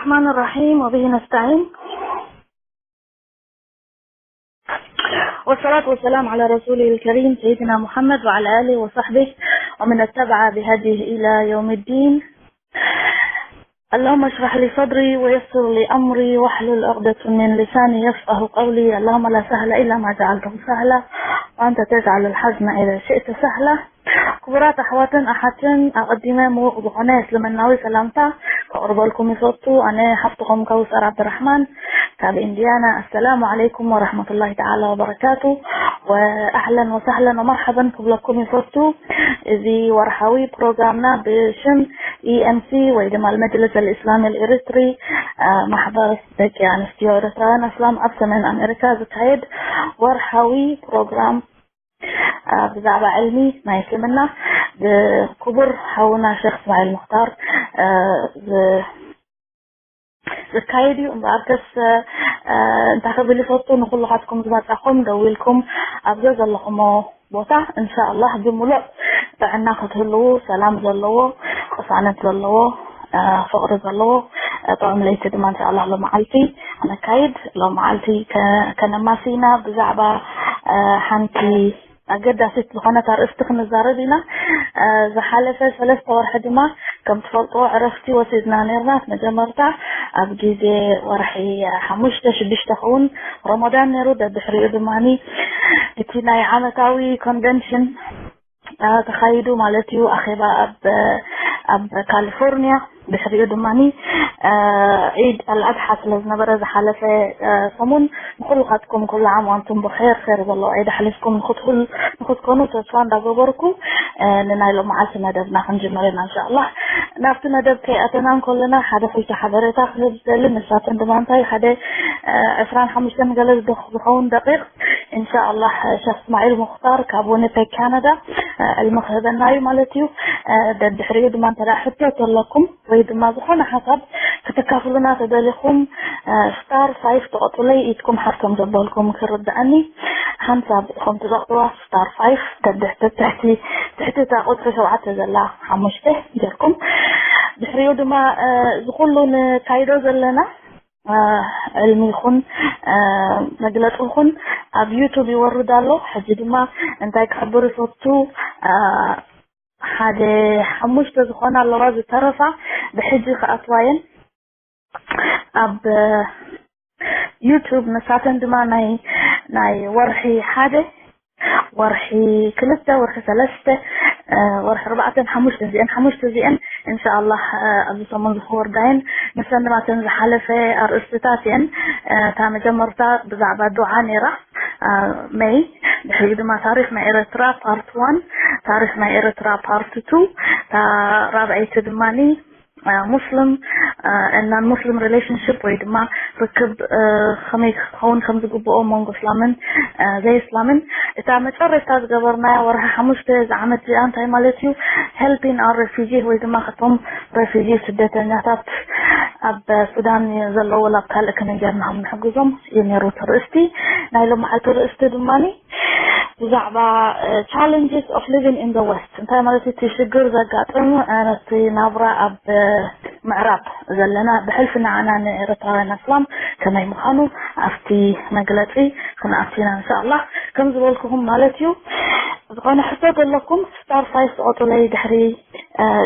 الرحمن الرحيم، وبه نستعين. والصلاة والسلام على رسوله الكريم سيدنا محمد وعلى آله وصحبه ومن اتبع بهديه إلى يوم الدين. اللهم اشرح لي صدري ويسر لي أمري واحلل عقدة من لساني يفقه قولي. اللهم لا سهل إلا ما جعلته سهلا وأنت تجعل الحزن إذا شئت سهلا. ክቡራት ኣሕዋትን ኣሓትን፣ ኣቐዲመ ምዉቕ ዝኾነ እስልምናዊ ሰላምታ ከቕርበልኩም ይፈቱ። ኣነ ሓፍትኹም ከውሰር ዓብድራሕማን ካብ ኢንዲያና። ኣሰላሙ ዓለይኩም ወራሕመቱላሂ ተዓላ ወበረካቱ። ወኣህለን ወሳህለን ወመርሓበን ክብለኩም ይፈቱ። እዚ ወርሓዊ ፕሮግራምና ብሽም ኢኤምሲ ወይ ድማ መጅልስ ኣልእስላሚ ኣልኤሪትሪ፣ ማሕበር ደቂ ኣንስትዮ ኤርትራውያን ኣስላም ኣብ ሰሜን ኣሜሪካ ዝካየድ ወርሓዊ ፕሮግራም ብዛዕባ ዕልሚ ናይ እስልምና ብክቡር ሓውና ሸክ እስማዒል ሙክታር ዝካየድ እዩ። እምበኣርከስ እንታይ ክብል ይፈቱ፣ ንኩልኻትኩም ዝመጻኹም ደዊልኩም ኣብዘ ዘለኹሞ ቦታ እንሻኣላህ ብምሉእ ጥዕና ክትህልዉ፣ ሰላም ዘለዎ፣ ቅሳነት ዘለዎ፣ ፍቕሪ ዘለዎ ጥዑም ለይቲ ድማ እንሻኣላህ ሎመዓልቲ ነካይድ። ሎመዓልቲ ከነማሲና ብዛዕባ ሓንቲ ኣገዳሲት ዝኾነት ኣርእስቲ ክንዛረብ ኢና። ዝሓለፈ ሰለስተ ወርሒ ድማ ከም ትፈልጥዎ ዕረፍቲ ወሲድና ነርና። መጀመርታ ኣብ ግዜ ወርሒ ሓሙሽተ ሽዱሽተ ክውን ረመዳን ነይሩ። ደድሕሪኡ ድማ እቲ ናይ ዓመታዊ ኮንቨንሽን ተኻይዱ ማለት እዩ፣ ኣኼባ ኣብ ኣብ ካሊፎርኒያ። ድሕሪኡ ድማ ዒድ ኣልኣድሓ ስለ ዝነበረ ዝሓለፈ ሰሙን ንኩልኻትኩም ኩሉ ዓም ዋንቱም ብኸር ኸር ዘለዎ ዒድ ኣሕሊፍኩም ንክትኩል ንክትኮኑ ተስፋ እንዳገበርኩ ንናይ ሎም መዓልቲ መደብና ክንጅምር ኢና እንሻኣላህ። ናብቲ መደብ ከይኣተና እንከለና ሓደ ክልተ ሓበሬታ ክህብ ዝደሊ፣ ንሳተን ድማ እንታይ ሓደ ዕስራን ሓሙሽተን ገለ ዝኸውን ደቂቕ እንሻኣላህ ሸክ እስማዒል ሙክታር ካብ ዊኒፔግ ካናዳ ዕልሚ ክህበና እዩ ማለት እዩ። ደድሕሪኡ ድማ እንተ ሕቶ ተለኩም ወይ ድማ ዝኾነ ሓሳብ ክተካፍሉና ተደሊኹም ስታር ፋይፍ ተቐጥለይ ኢትኩም ሓቶም ዘበልኩም ክርድኣኒ ሓንሳብ ኢኹም ትዘቕጥዋ ስታር ፋይፍ ተድሕቲ ትሕቲ ትሕቲ እታ ቁፅሪ ሸውዓተ ዘላ ሓሙሽተ ጌርኩም ድሕሪኡ ድማ ዝኩሉ ንካይዶ ዘለና ዕልሚ ይኹን መግለፂ ይኹን ኣብ ዩቱብ ይወርድ ኣሎ። ሕጂ ድማ እንታይ ክሕብር ይፈቱ፣ ሓደ ሓሙሽተ ዝኾና ኣለዋ ዝተረፋ ብሕጂ ክኣትዋ እየን ኣብ ዩቱብ። ንሳተን ድማ ናይ ናይ ወርሒ ሓደ፣ ወርሒ ክልተ፣ ወርሒ ሰለስተ፣ ወርሒ ኣርባዕተን ሓሙሽተ እዚአን ሓሙሽተ እዚአን እንሻኣላህ ኣብዚ ሰሙን ዝክወርዳ እየን። ንሰን ድማ እተን ዝሓለፈ ኣርእስትታት እየን። እታ መጀመርታ ብዛዕባ ዱዓ ነይራ፣ መይ፣ ድሕሪኡ ድማ ታሪክ ናይ ኤረትራ ፓርት ዋን፣ ታሪክ ናይ ኤረትራ ፓርት ቱ፣ እታ ራብዐይቲ ድማኒ ሙስሊም and non Muslim relationship ወይ ድማ ርክብ ከመይ ክኸውን ከም ዝግብኦ መንጎ እስላምን ዘይእስላምን። እታ መጨረሽታ ዝገበርናያ ወርሒ ሓሙሽተ ዝዓመት እዚኣ እንታይ ማለት እዩ፣ helping our refugee ወይ ድማ ከቶም refugee ስደተኛታት ኣብ ሱዳን ዘለዉ ላብ ካልእ ከመይ ጌርና ከም ንሕግዞም እዩ ነይሩ እቲ ርእስቲ። ናይ ሎመዓልቲ ርእስቲ ድማኒ ብዛዕባ challenges of living in the west እንታይ ማለት እቲ ሽግር ዘጋጥም ነቲ ናብራ ኣብ ምዕራብ ዘለና ብሕልፊ ንዓና ንኤርትራውያን ኣስላም ከመይ ምዃኑ ኣብቲ መግለፂ ክንኣትዩና እንሻኣላ። ከም ዝበልኩኹም ማለት እዩ ዝኾነ ሕቶ ዘለኩም ስታር ፋይፍ ተቐጡለይ ድሕሪ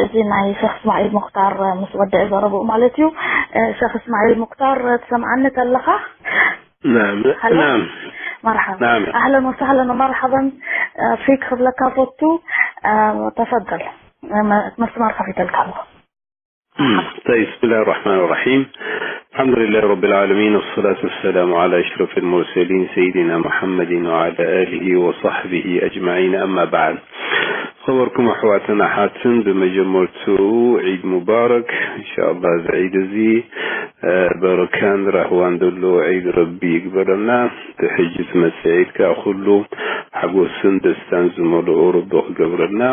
እዚ ናይ ሸክ እስማዒል ሙክታር ምስ ወደአ ዘረብኡ ማለት እዩ። ሸክ እስማዒል ሙክታር ትሰምዓኒ ተለኻ? نعم نعم مرحبا نعم. اهلا وسهلا ومرحبا فيك ክብለካ ፈቱ። تفضل. መስመር ከፊተልካ ኣለኹ። طيب، بسم الله الرحمن الرحيم. الحمد لله رب العالمين، والصلاة والسلام على أشرف المرسلين سيدنا محمد وعلى آله وصحبه أجمعين. أما بعد، ዝኸበርኩም ኣሕዋትን ኣሓትን፣ ብመጀመርትኡ ዒድ ሙባረክ። እንሻኣላ እዚ ዒድ እዚ በረካን ራህዋን ዘለዎ ዒድ ረቢ ይግበረልና። እቲ ሕጂ ዝመፅእ ዒድ ከዓ ኩሉ ሓጎስን ደስታን ዝመልኦ ረቢ ክገብረልና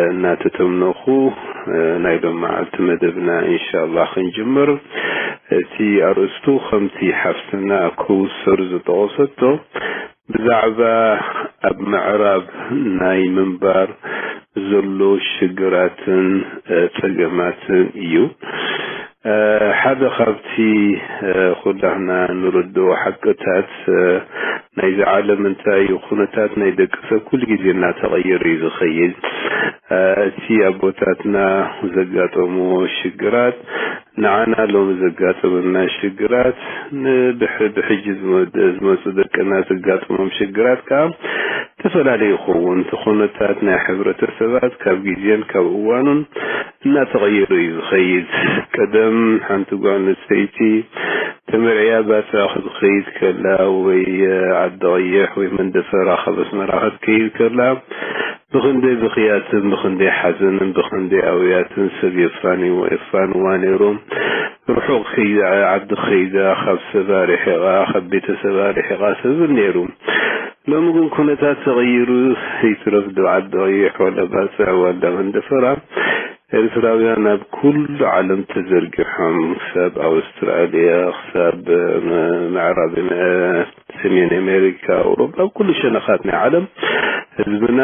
እናተተምነኹ ናይ ሎም መዓልቲ መደብና እንሻላ ክንጅምር። እቲ ኣርእስቱ ከምቲ ሓፍትና ከውሰር ዝጠቐሰቶ ብዛዕባ ኣብ ምዕራብ ናይ ምንባር ዘሎ ሽግራትን ፀገማትን እዩ። ሓደ ካብቲ ኩላህና ንርድኦ ሓቅታት ናይዚ ዓለም እንታይ እዩ፣ ኩነታት ናይ ደቂ ሰብ ኩሉ ግዜ እናተቐየረ እዩ ዝኸይድ። እቲ ኣቦታትና ዘጋጠምዎ ሽግራት ንዓና ሎሚ ዘጋጠመና ሽግራት ንብሕ- ብሕጂ ዝመ- ዝመፁ ደቅና ዘጋጥሞም ሽግራት ከዓ ተፈላለዩ ይኸውን። እቲ ኩነታት ናይ ሕብረተሰባት ካብ ግዜን ካብ እዋኑን እናተቐየረ እዩ ዝኸይድ። ቀደም ሓንቲ ጓል ኣንስተይቲ ተመርዕያ ባፅዕ ክትኸይድ ከላ ወይ ዓዲ ቀይሕ ወይ መንደፈራ ካብ ኣስመራ ክትከይድ ከላ ብኽንደይ ብኽያትን ብኽንደይ ሓዘንን ብኽንደይ ኣውያትን ሰብ የፋንዎ የፋንዋ ነይሮም። ርሑቕ ከይዳ ዓዲ ከይዳ ካብ ሰባ ርሒቓ ካብ ቤተሰባ ርሒቓ ሰብን ነይሩ። ሎሚ ግን ኩነታት ተቐይሩ ይትረፍ ዶ ዓዲ ቀይሕ ዋላ ባፅዕ ዋላ መንደፈራ ኤርትራውያን ኣብ ኩሉ ዓለም ተዘርጊሖም ክሳብ ኣውስትራልያ ክሳብ ምዕራብ ሰሜን ኣሜሪካ ኣውሮፓ ኣብ ኩሉ ሸነኻት ናይ ዓለም ህዝብና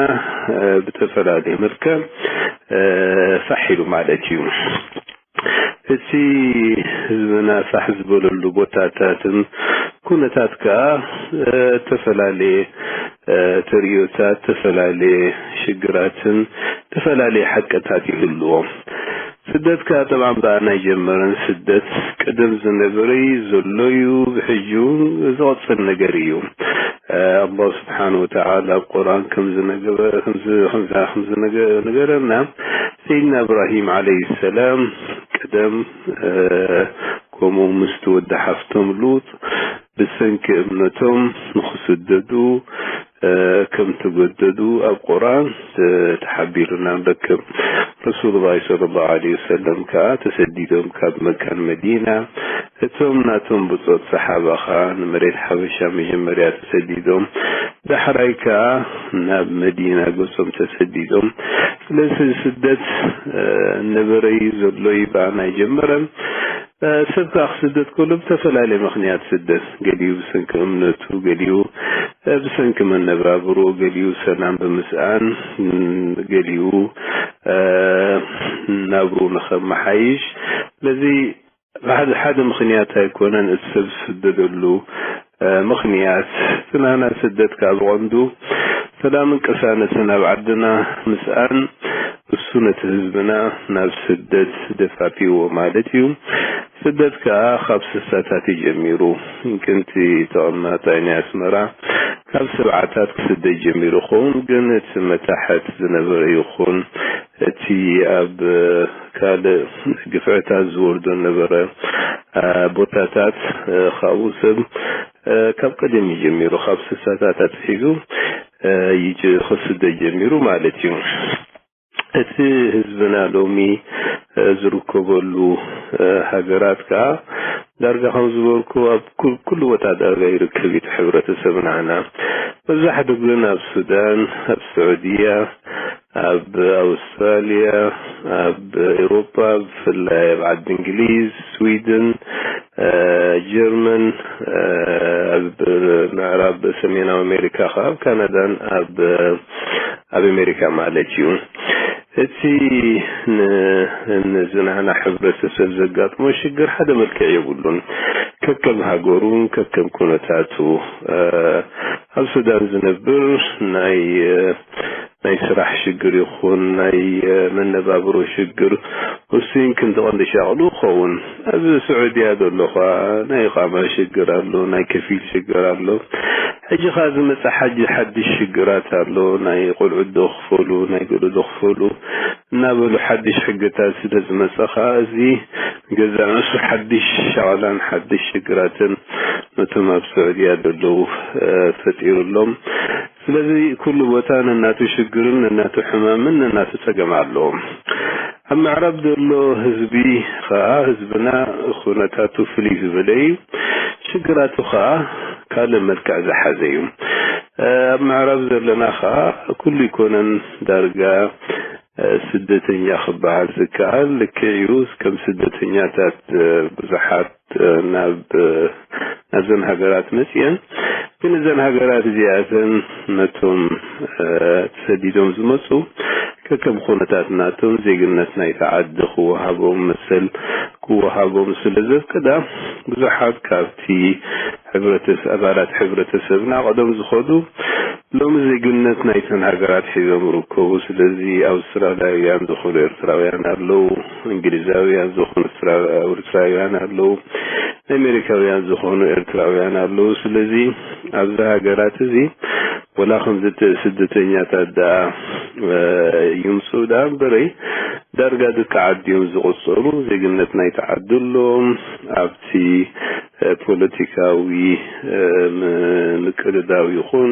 ብተፈላለየ መልክዕ ፋሕ ኢሉ ማለት እዩ። እቲ ህዝብና ፋሕ ዝበለሉ ቦታታትን ኩነታት ከዓ ዝተፈላለየ ተርእዮታት፣ ዝተፈላለየ ሽግራትን ዝተፈላለየ ሓቅታት ይህልዎም። ስደት ከዓ ጠብዓን ብኣና ኣይጀመረን። ስደት ቅድም ዝነበረ እዩ፣ ዘሎ እዩ፣ ብሕጂ እውን ዝቐፅል ነገር እዩ። ኣላህ ስብሓን ወተዓላ ኣብ ቁርኣን ከም ዝነገረ- ከም ዝ- ከም ዝ- ከም ዝነገ- ነገረና ሰይድና እብራሂም ዓለይሂ ሰላም ቀደም ከምኡ ምስቲ ወዲ ሓፍቶም ሉጥ ብሰንኪ እምነቶም ንኽስደዱ ከም ተገደዱ ኣብ ቁርኣን ተሓቢሩና ንረክብ። ረሱሉላህ ሰለላሁ ዐለይሂ ወሰለም ከዓ ተሰዲዶም ካብ መካን መዲና እቶም ናቶም ብጾት ሰሓባ ከዓ ንመሬት ሓበሻ መጀመርያ ተሰዲዶም ዳሕራይ ከዓ ናብ መዲና ገጾም ተሰዲዶም። ስለዚ ስደት ነበረዩ ዘሎዩ ብኣና ኣይጀመረን። ሰብ ከዓ ክስደት ከሎ ብተፈላለየ ምኽንያት ስደት፣ ገሊኡ ብሰንኪ እምነቱ፣ ገሊኡ ብሰንኪ መነባብሮ፣ ገሊኡ ሰላም ብምስኣን፣ ገሊኡ ናብሩ ንኸመሓይሽ። ስለዚ ብሓደ ሓደ ምኽንያት ኣይኮነን እቲ ሰብ ዝስደደሉ ምኽንያት። እቲ ናና ስደት ከዓ ብቐንዱ ሰላምን ቅሳነትን ኣብ ዓድና ምስኣን እሱ ነቲ ህዝብና ናብ ስደት ደፋፊዎ ማለት እዩ። ስደት ከዓ ካብ ስሳታት እዩ ጀሚሩ። ክንቲ ተቐማጣይ ናይ ኣስመራ ካብ ሰብዓታት ክስደት ጀሚሩ ይኸውን፣ ግን እቲ መታሕት ዝነበረ ይኹን እቲ ኣብ ካልእ ግፍዕታት ዝወርዶ ነበረ ቦታታት ካብኡ ሰብ ካብ ቀደም እዩ ጀሚሩ፣ ካብ ስሳታት ኣትሒዙ ይጅ- ክስደት ጀሚሩ ማለት እዩ። እቲ ህዝብና ሎሚ ዝርከበሉ ሃገራት ከዓ ዳርጋ ከም ዝበልኩ ኣብ ኩ- ኩሉ ቦታ ዳርጋ ይርከብ እዩ እቲ ሕብረተሰብ ናህና። መብዛሕትኡ ግን ኣብ ሱዳን፣ ኣብ ስዑድያ፣ ኣብ ኣውስትራልያ፣ ኣብ ኤውሮጳ ብፍላይ ኣብ ዓዲ እንግሊዝ፣ ስዊድን፣ ጀርመን፣ ኣብ ምዕራብ ሰሜናዊ ኣሜሪካ ከዓ ኣብ ካናዳን ኣብ ኣብ ኣሜሪካ ማለት እዩ። እቲ ን- ንዝናና ሕብረተሰብ ዘጋጥሞ ሽግር ሓደ መልክዕ የብሉን። ከከም ሃገሩን ከከም ኩነታቱ ኣብ ሱዳን ዝነብር ናይ ናይ ስራሕ ሽግር ይኹን ናይ መነባብሮ ሽግር እሱን ክንዲ ቀንዲ ሻቕሉ ይኸውን። ኣብ ስዑድያ ዘሎ ኸዓ ናይ ኢቓማ ሽግር ኣሎ፣ ናይ ከፊል ሽግር ኣሎ። ሕጂ ኸዓ ዝመጽእ ሓጂ ሓድሽ ሽግራት ኣሎ። ናይ ቆልዑት ዶ ክፈሉ፣ ናይ ገለ ዶ ክፈሉ እናበሉ ሓድሽ ሕግታት ስለ ዝመጸ ኸዓ እዚ ገዛ ንሱ ሓድሽ ሻቕላን ሓድሽ ሽግራትን ነቶም ኣብ ስዑድያ ዘለዉ ፈጢሩሎም። ስለዚ ኩሉ ቦታ ነናቱ ሽግርን ነናቱ ሕማምን ነናቱ ጸገም ኣለዎ። ኣብ ምዕራብ ዘሎ ህዝቢ ኸኣ ህዝብና ኩነታቱ ፍልይ ዝበለ እዩ። ሽግራቱ ኸኣ ካልእ መልክዕ ዝሓዘ እዩ። ኣብ ምዕራብ ዘለና ኸኣ ኩሉ ይኮነን ዳርጋ ስደተኛ ክበሃል ዝከኣል ልክዕ እዩ። ከም ስደተኛታት ብዙሓት ናብ ናብዘን ሃገራት መፅየን ግን እዘን ሃገራት እዚኣተን ነቶም ተሰዲዶም ዝመፁ ከከም ኩነታት ናቶም ዜግነት ናይቲ ዓዲ ክወሃቦም፣ መሰል ክወሃቦም ስለ ዘፍቅዳ፣ ብዙሓት ካብቲ ሕብረተሰብ፣ ኣባላት ሕብረተሰብና ቀደም ዝኸዱ ሎሚ ዜግነት ናይተን ሃገራት ሒዞም ይርከቡ። ስለዚ ኣውስትራልያውያን ዝኾኑ ኤርትራውያን ኣለዉ፣ እንግሊዛውያን ዝኾኑ ኤርትራ-፣ ኤርትራውያን ኣለዉ፣ ኣሜሪካውያን ዝኾኑ ኤርትራውያን ኣለዉ። ስለዚ ኣብዚ ሃገራት እዚ ወላ ከምዚ እቲ ስደተኛታት ደኣ፣ እ፣ ይምጽኡ ደኣ እምበረይ፣ ዳርጋ ደቂ ዓዲ እዮም ዝቑጸሩ። ዜግነት ናይቲ ዓዲ ኣሎ። ኣብቲ፣ እ፣ ፖለቲካዊ፣ እ፣ ም-፣ ምቅድዳው ይኹን፣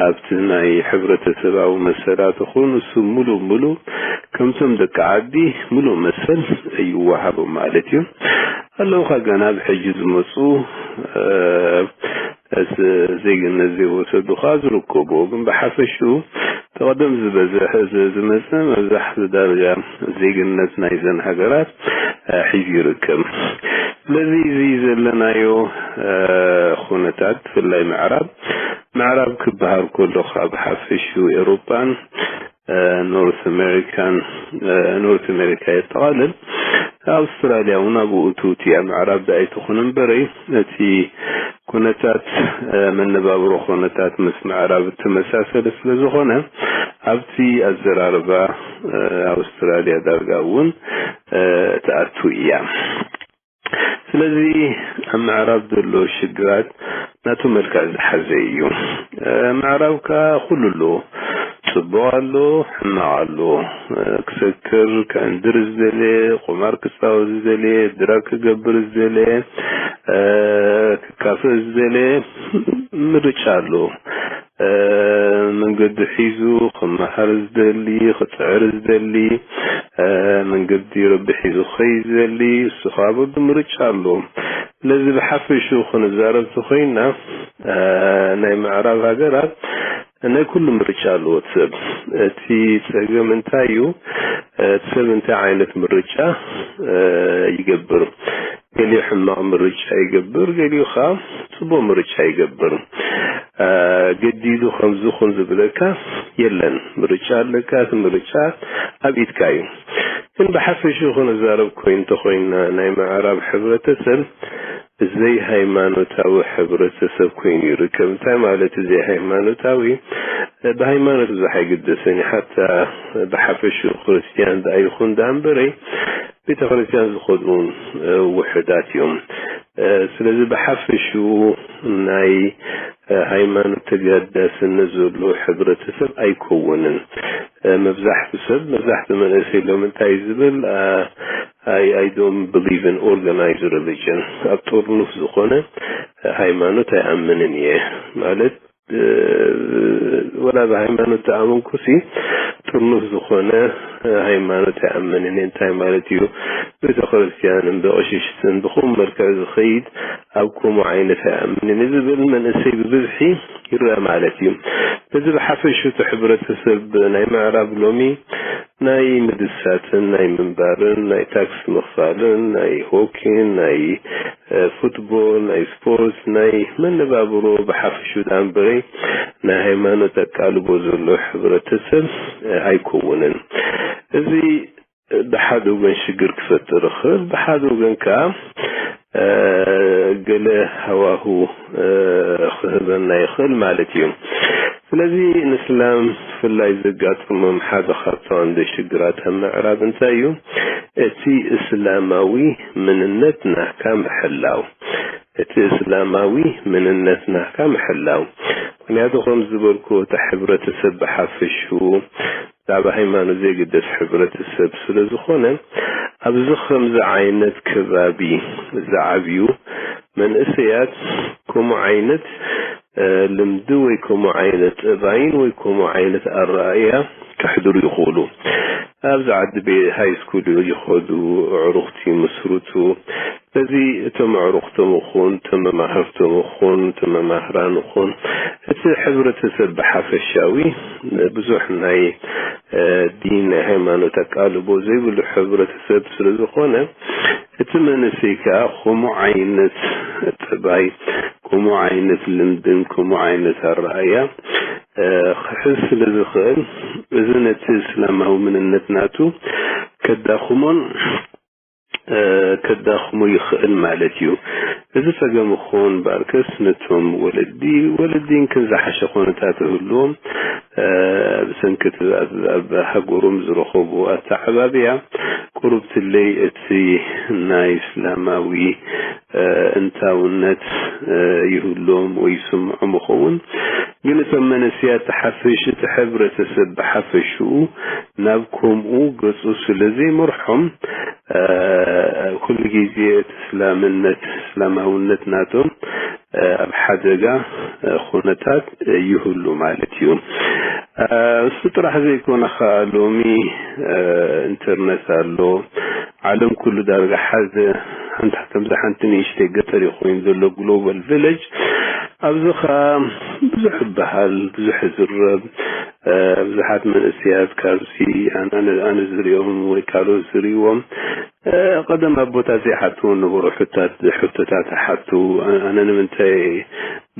ኣብቲ ናይ ሕብረተሰባዊ መሰላት ይኹን፣ እሱ ምሉእ ምሉእ ከምቶም ደቂ ዓዲ ምሉእ መሰል ይወሃቦም ማለት እዩ። ኣለዉ ኸኣ ገና ብሕጂ ዝመጹ፣ እ፣ እዚ ዜግነት ዘይወሰዱ ኸኣ ዝርከቡ። ግን ብሓፈሽኡ እቲ ቀደም ዝበዝሕ፣ እዚ ዝመጸ መብዛሕትኡ ዳርጋ ዜግነት ናይዘን ሃገራት፣ እ፣ ሒዙ ይርከብ። ስለዚ እዚ ዘለናዮ፣ እ፣ ኩነታት ብፍላይ ምዕራብ፣ ምዕራብ ክበሃል ከሎ ካብ ሓፈሽኡ ኤውሮጳን፣ እ፣ ኖርት ኣሜሪካን፣ እ፣ ኖርት ኣሜሪካ የጠቓልል። ኣውስትራልያ እውን ኣብኡ እትውቲ እያ። ምዕራብ ደኣ ኣይትኹን እምበረይ፣ እቲ ኩነታት፣ እ፣ መነባብሮ ኩነታት ምስ ምዕራብ እተመሳሰለ ስለ ዝኾነ፣ ኣብቲ ኣዘራርባ፣ እ፣ ኣውስትራልያ ዳርጋ እውን፣ እ፣ ትኣቱ እያ። ስለዚ ኣብ ምዕራብ ዘሎ ሽግራት ናቱ መልክዕ ዝሓዘ እዩ። እ፣ ምዕራብ ከኣ ኩሉ ኣሎ። ጽቡቕ ኣሎ፣ ሕማቕ ኣሎ። እ፣ ክሰክር፣ ከዕንድር ዝደልየ፣ ቁማር ክጻወት ዝደልየ፣ ድራግ ክገብር ዝደልየ፣ እ፣ ክካፈእ ዝደልየ ምርጫ ኣሎ። እ፣ መንገዱ ሒዙ ክመሃር ዝደሊ፣ ክጽዕር ዝደሊ፣ እ፣ መንገዲ ረቢ ሒዙ ክኸይድ ዝደሊ፣ እሱ ኸኣ በብምርጫ ኣሎ። ስለዚ ብሓፈሽኡ ክንዛረብ ተኾይንና፣ እ፣ ናይ ምዕራብ ሃገራት ናይ ኩሉ ምርጫ ኣለዎ እቲ ሰብ። እቲ ጸገም እንታይ እዩ? እቲ ሰብ እንታይ ዓይነት ምርጫ፣ እ፣ ይገብር? ገሊኡ ሕማቕ ምርጫ ይገብር፣ ገሊኡ ኸኣ ጽቡቕ ምርጫ ይገብር። እ፣ ገዲዱ ከምዚ ኹን ዝብለካ የለን። ምርጫ ኣለካ፣ እቲ ምርጫ ኣብ ኢድካ እዩ። ግን ብሓፈሽኡ ክንዛረብ ኮይኑ እንተኾይንና፣ ናይ ምዕራብ ሕብረተሰብ ዘይሃይማኖታዊ ሕብረተሰብ ኮይኑ ይርከብ። እንታይ ማለት እዩ ዘይሃይማኖታዊ? ብሃይማኖት ብዙሕ ኣይግደስን እዩ። ሓታ ብሓፈሽኡ ክርስትያን ደኣ ይኹን ደኣ እምበረይ፣ ቤተ ክርስትያን ዝኸዱ እውን፣ እ፣ ውሑዳት እዮም። እ፣ ስለዚ ብሓፈሽኡ ናይ፣ እ፣ ሃይማኖት ተጋዳስነት ዘሎ ሕብረተሰብ ኣይከውንን። እ፣ መብዛሕትኡ ሰብ፣ መብዛሕትኡ መንእሰይ ሎሚ እንታይ እዩ ዝብል? እ፣ I, I don't believe in organized religion። ኣብ ጥርኑፍ ዝኾነ ሃይማኖት ኣይኣምንን እየ። ማለት፣ እ፣ ወላ ብሃይማኖት ተኣመንኩሲ ጥርኑፍ ዝኾነ ሃይማኖት ኣይኣምንን እየ። እንታይ ማለት እዩ? ቤተ ክርስትያንን ብቐሽሽትን ብኸምኡ መልክዕ ዝኸይድ ኣብ ከምኡ ዓይነት ኣይኣምንን እየ ዝብል መንእሰይ ብብዝሒ ይረአ ማለት እዩ። በዚ ብሓፈሽኡ እቲ ሕብረተሰብ ናይ ምዕራብ ሎሚ ናይ ምድሳትን ናይ ምንባርን፣ ናይ ታክስ ምኽፋልን፣ ናይ ሆኪን፣ ናይ፣ እ፣ ፉትቦል፣ ናይ ስፖርት፣ ናይ መነባብሮ ብሓፈሽኡ ደኣ እምበረይ ናይ ሃይማኖት ኣቃልቦ ዘሎ ሕብረተሰብ፣ እ፣ ኣይከውንን። እዚ ብሓደ ወገን ሽግር ክፈጥር ይኽእል፣ ብሓደ ወገን ከኣ፣ እ፣ ገለ ሃዋሁ፣ እ፣ ክህበና ይኽእል ማለት እዩ። ስለዚ ንእስላም ብፍላይ ዘጋጥሞም ሓደ ካብቶም ቀንዲ ሽግራት ኣብ ምዕራብ እንታይ እዩ? እቲ እስላማዊ ምንነት ናህካ ምሕላው። እቲ እስላማዊ ምንነት ናህካ ምሕላው። ምኽንያቱ ከም ዝበልኩ እቲ ሕብረተሰብ ብሓፈሽኡ ብዛዕባ ሃይማኖት ዘይግደስ ሕብረተሰብ ስለ ዝኾነ፣ ኣብዚ ከምዚ ዓይነት ከባቢ ዝዓብዩ መንእሰያት ከምኡ ዓይነት፣ እ፣ ልምዲ ወይ ከምኡ ዓይነት ጠባይን ወይ ከምኡ ዓይነት ኣረኣእያ ከሕድሩ ይኽእሉ። ኣብዚ ዓዲ ቤ-፣ ሃይ ስኩል ይኸዱ፣ ኣዕሩኽቲ ይምስርቱ። ስለዚ እቶም ኣዕሩኽቶም ይኹን፣ እቶም መማህርቶም ይኹን፣ እቶም መማህራን ይኹን፣ እቲ ሕብረተሰብ ብሓፈሻዊ ብዙሕ ናይ፣ እ፣ ዲን፣ ናይ ሃይማኖት ኣቃልቦ ዘይብሉ ሕብረተሰብ ስለ ዝኾነ፣ እቲ መንእሰይ ከኣ ከምኡ ዓይነት ጠባይ፣ ከምኡ ዓይነት ልምድን ከምኡ ዓይነት ኣረኣእያ፣ እ፣ ስለ ዝኽእል፣ እዚ ነቲ እስላማዊ መንነት ናቱ ከዳኽሞን፣ እ፣ ከዳኽሞ ይኽእል ማለት እዩ። እዚ ጸገም ይኹን በኣርከስ ነቶም ወለዲ፣ ወለዲ እንክን ዝሓሸ ኩነታት ይህልዎም፣ እ፣ ብሰንኪ እቲ ኣብ፣ ኣብ ሃገሮም ዝረኸቡ ኣተዓባብያ ቁሩብ ትለይ እቲ ናይ እስላማዊ፣ እ፣ እንታውነት፣ እ፣ ይህልዎም ወይ ይስምዖም ይኸውን። ግን እቶም መንእሰያት ሓፈሽ-፣ እቲ ሕብረተሰብ ብሓፈሽኡ ናብ ከምኡ ገጹ ስለ ዘይመርሖም፣ እ፣ ኩሉ ግዜ እቲ እስላምነት፣ እስላማውነት ናቶም፣ እ፣ ኣብ ሓደጋ፣ እ፣ ኩነታት፣ እ፣ ይህሉ ማለት እዩ። እ፣ እሱ ጥራሕ ዘይኮነ ኸኣ ሎሚ፣ እ፣ ኢንተርነት ኣሎ። ዓለም ኩሉ ዳርጋ ሓደ፣ ሓንቲ፣ ከምዛ ሓንቲ ንእሽተይ ገጠር እዩ ኮይኑ ዘሎ ግሎባል ቪለጅ። ኣብዚ ኸኣ ብዙሕ ይበሃል፣ ብዙሕ ይዝረብ። እ፣ ብዙሓት መንእሰያት ካብዚ ኣነ፣ ኣነ፣ ኣነ ዝሪኦም ወይ ካልኦት ዝሪእዎም፣ እ፣ ቀደም ኣቦታት ዘይሓትዎ ነበሩ። ሕታት፣ ሕቶታት ይሓቱ። ኣነ፣ ኣነ ንምንታይ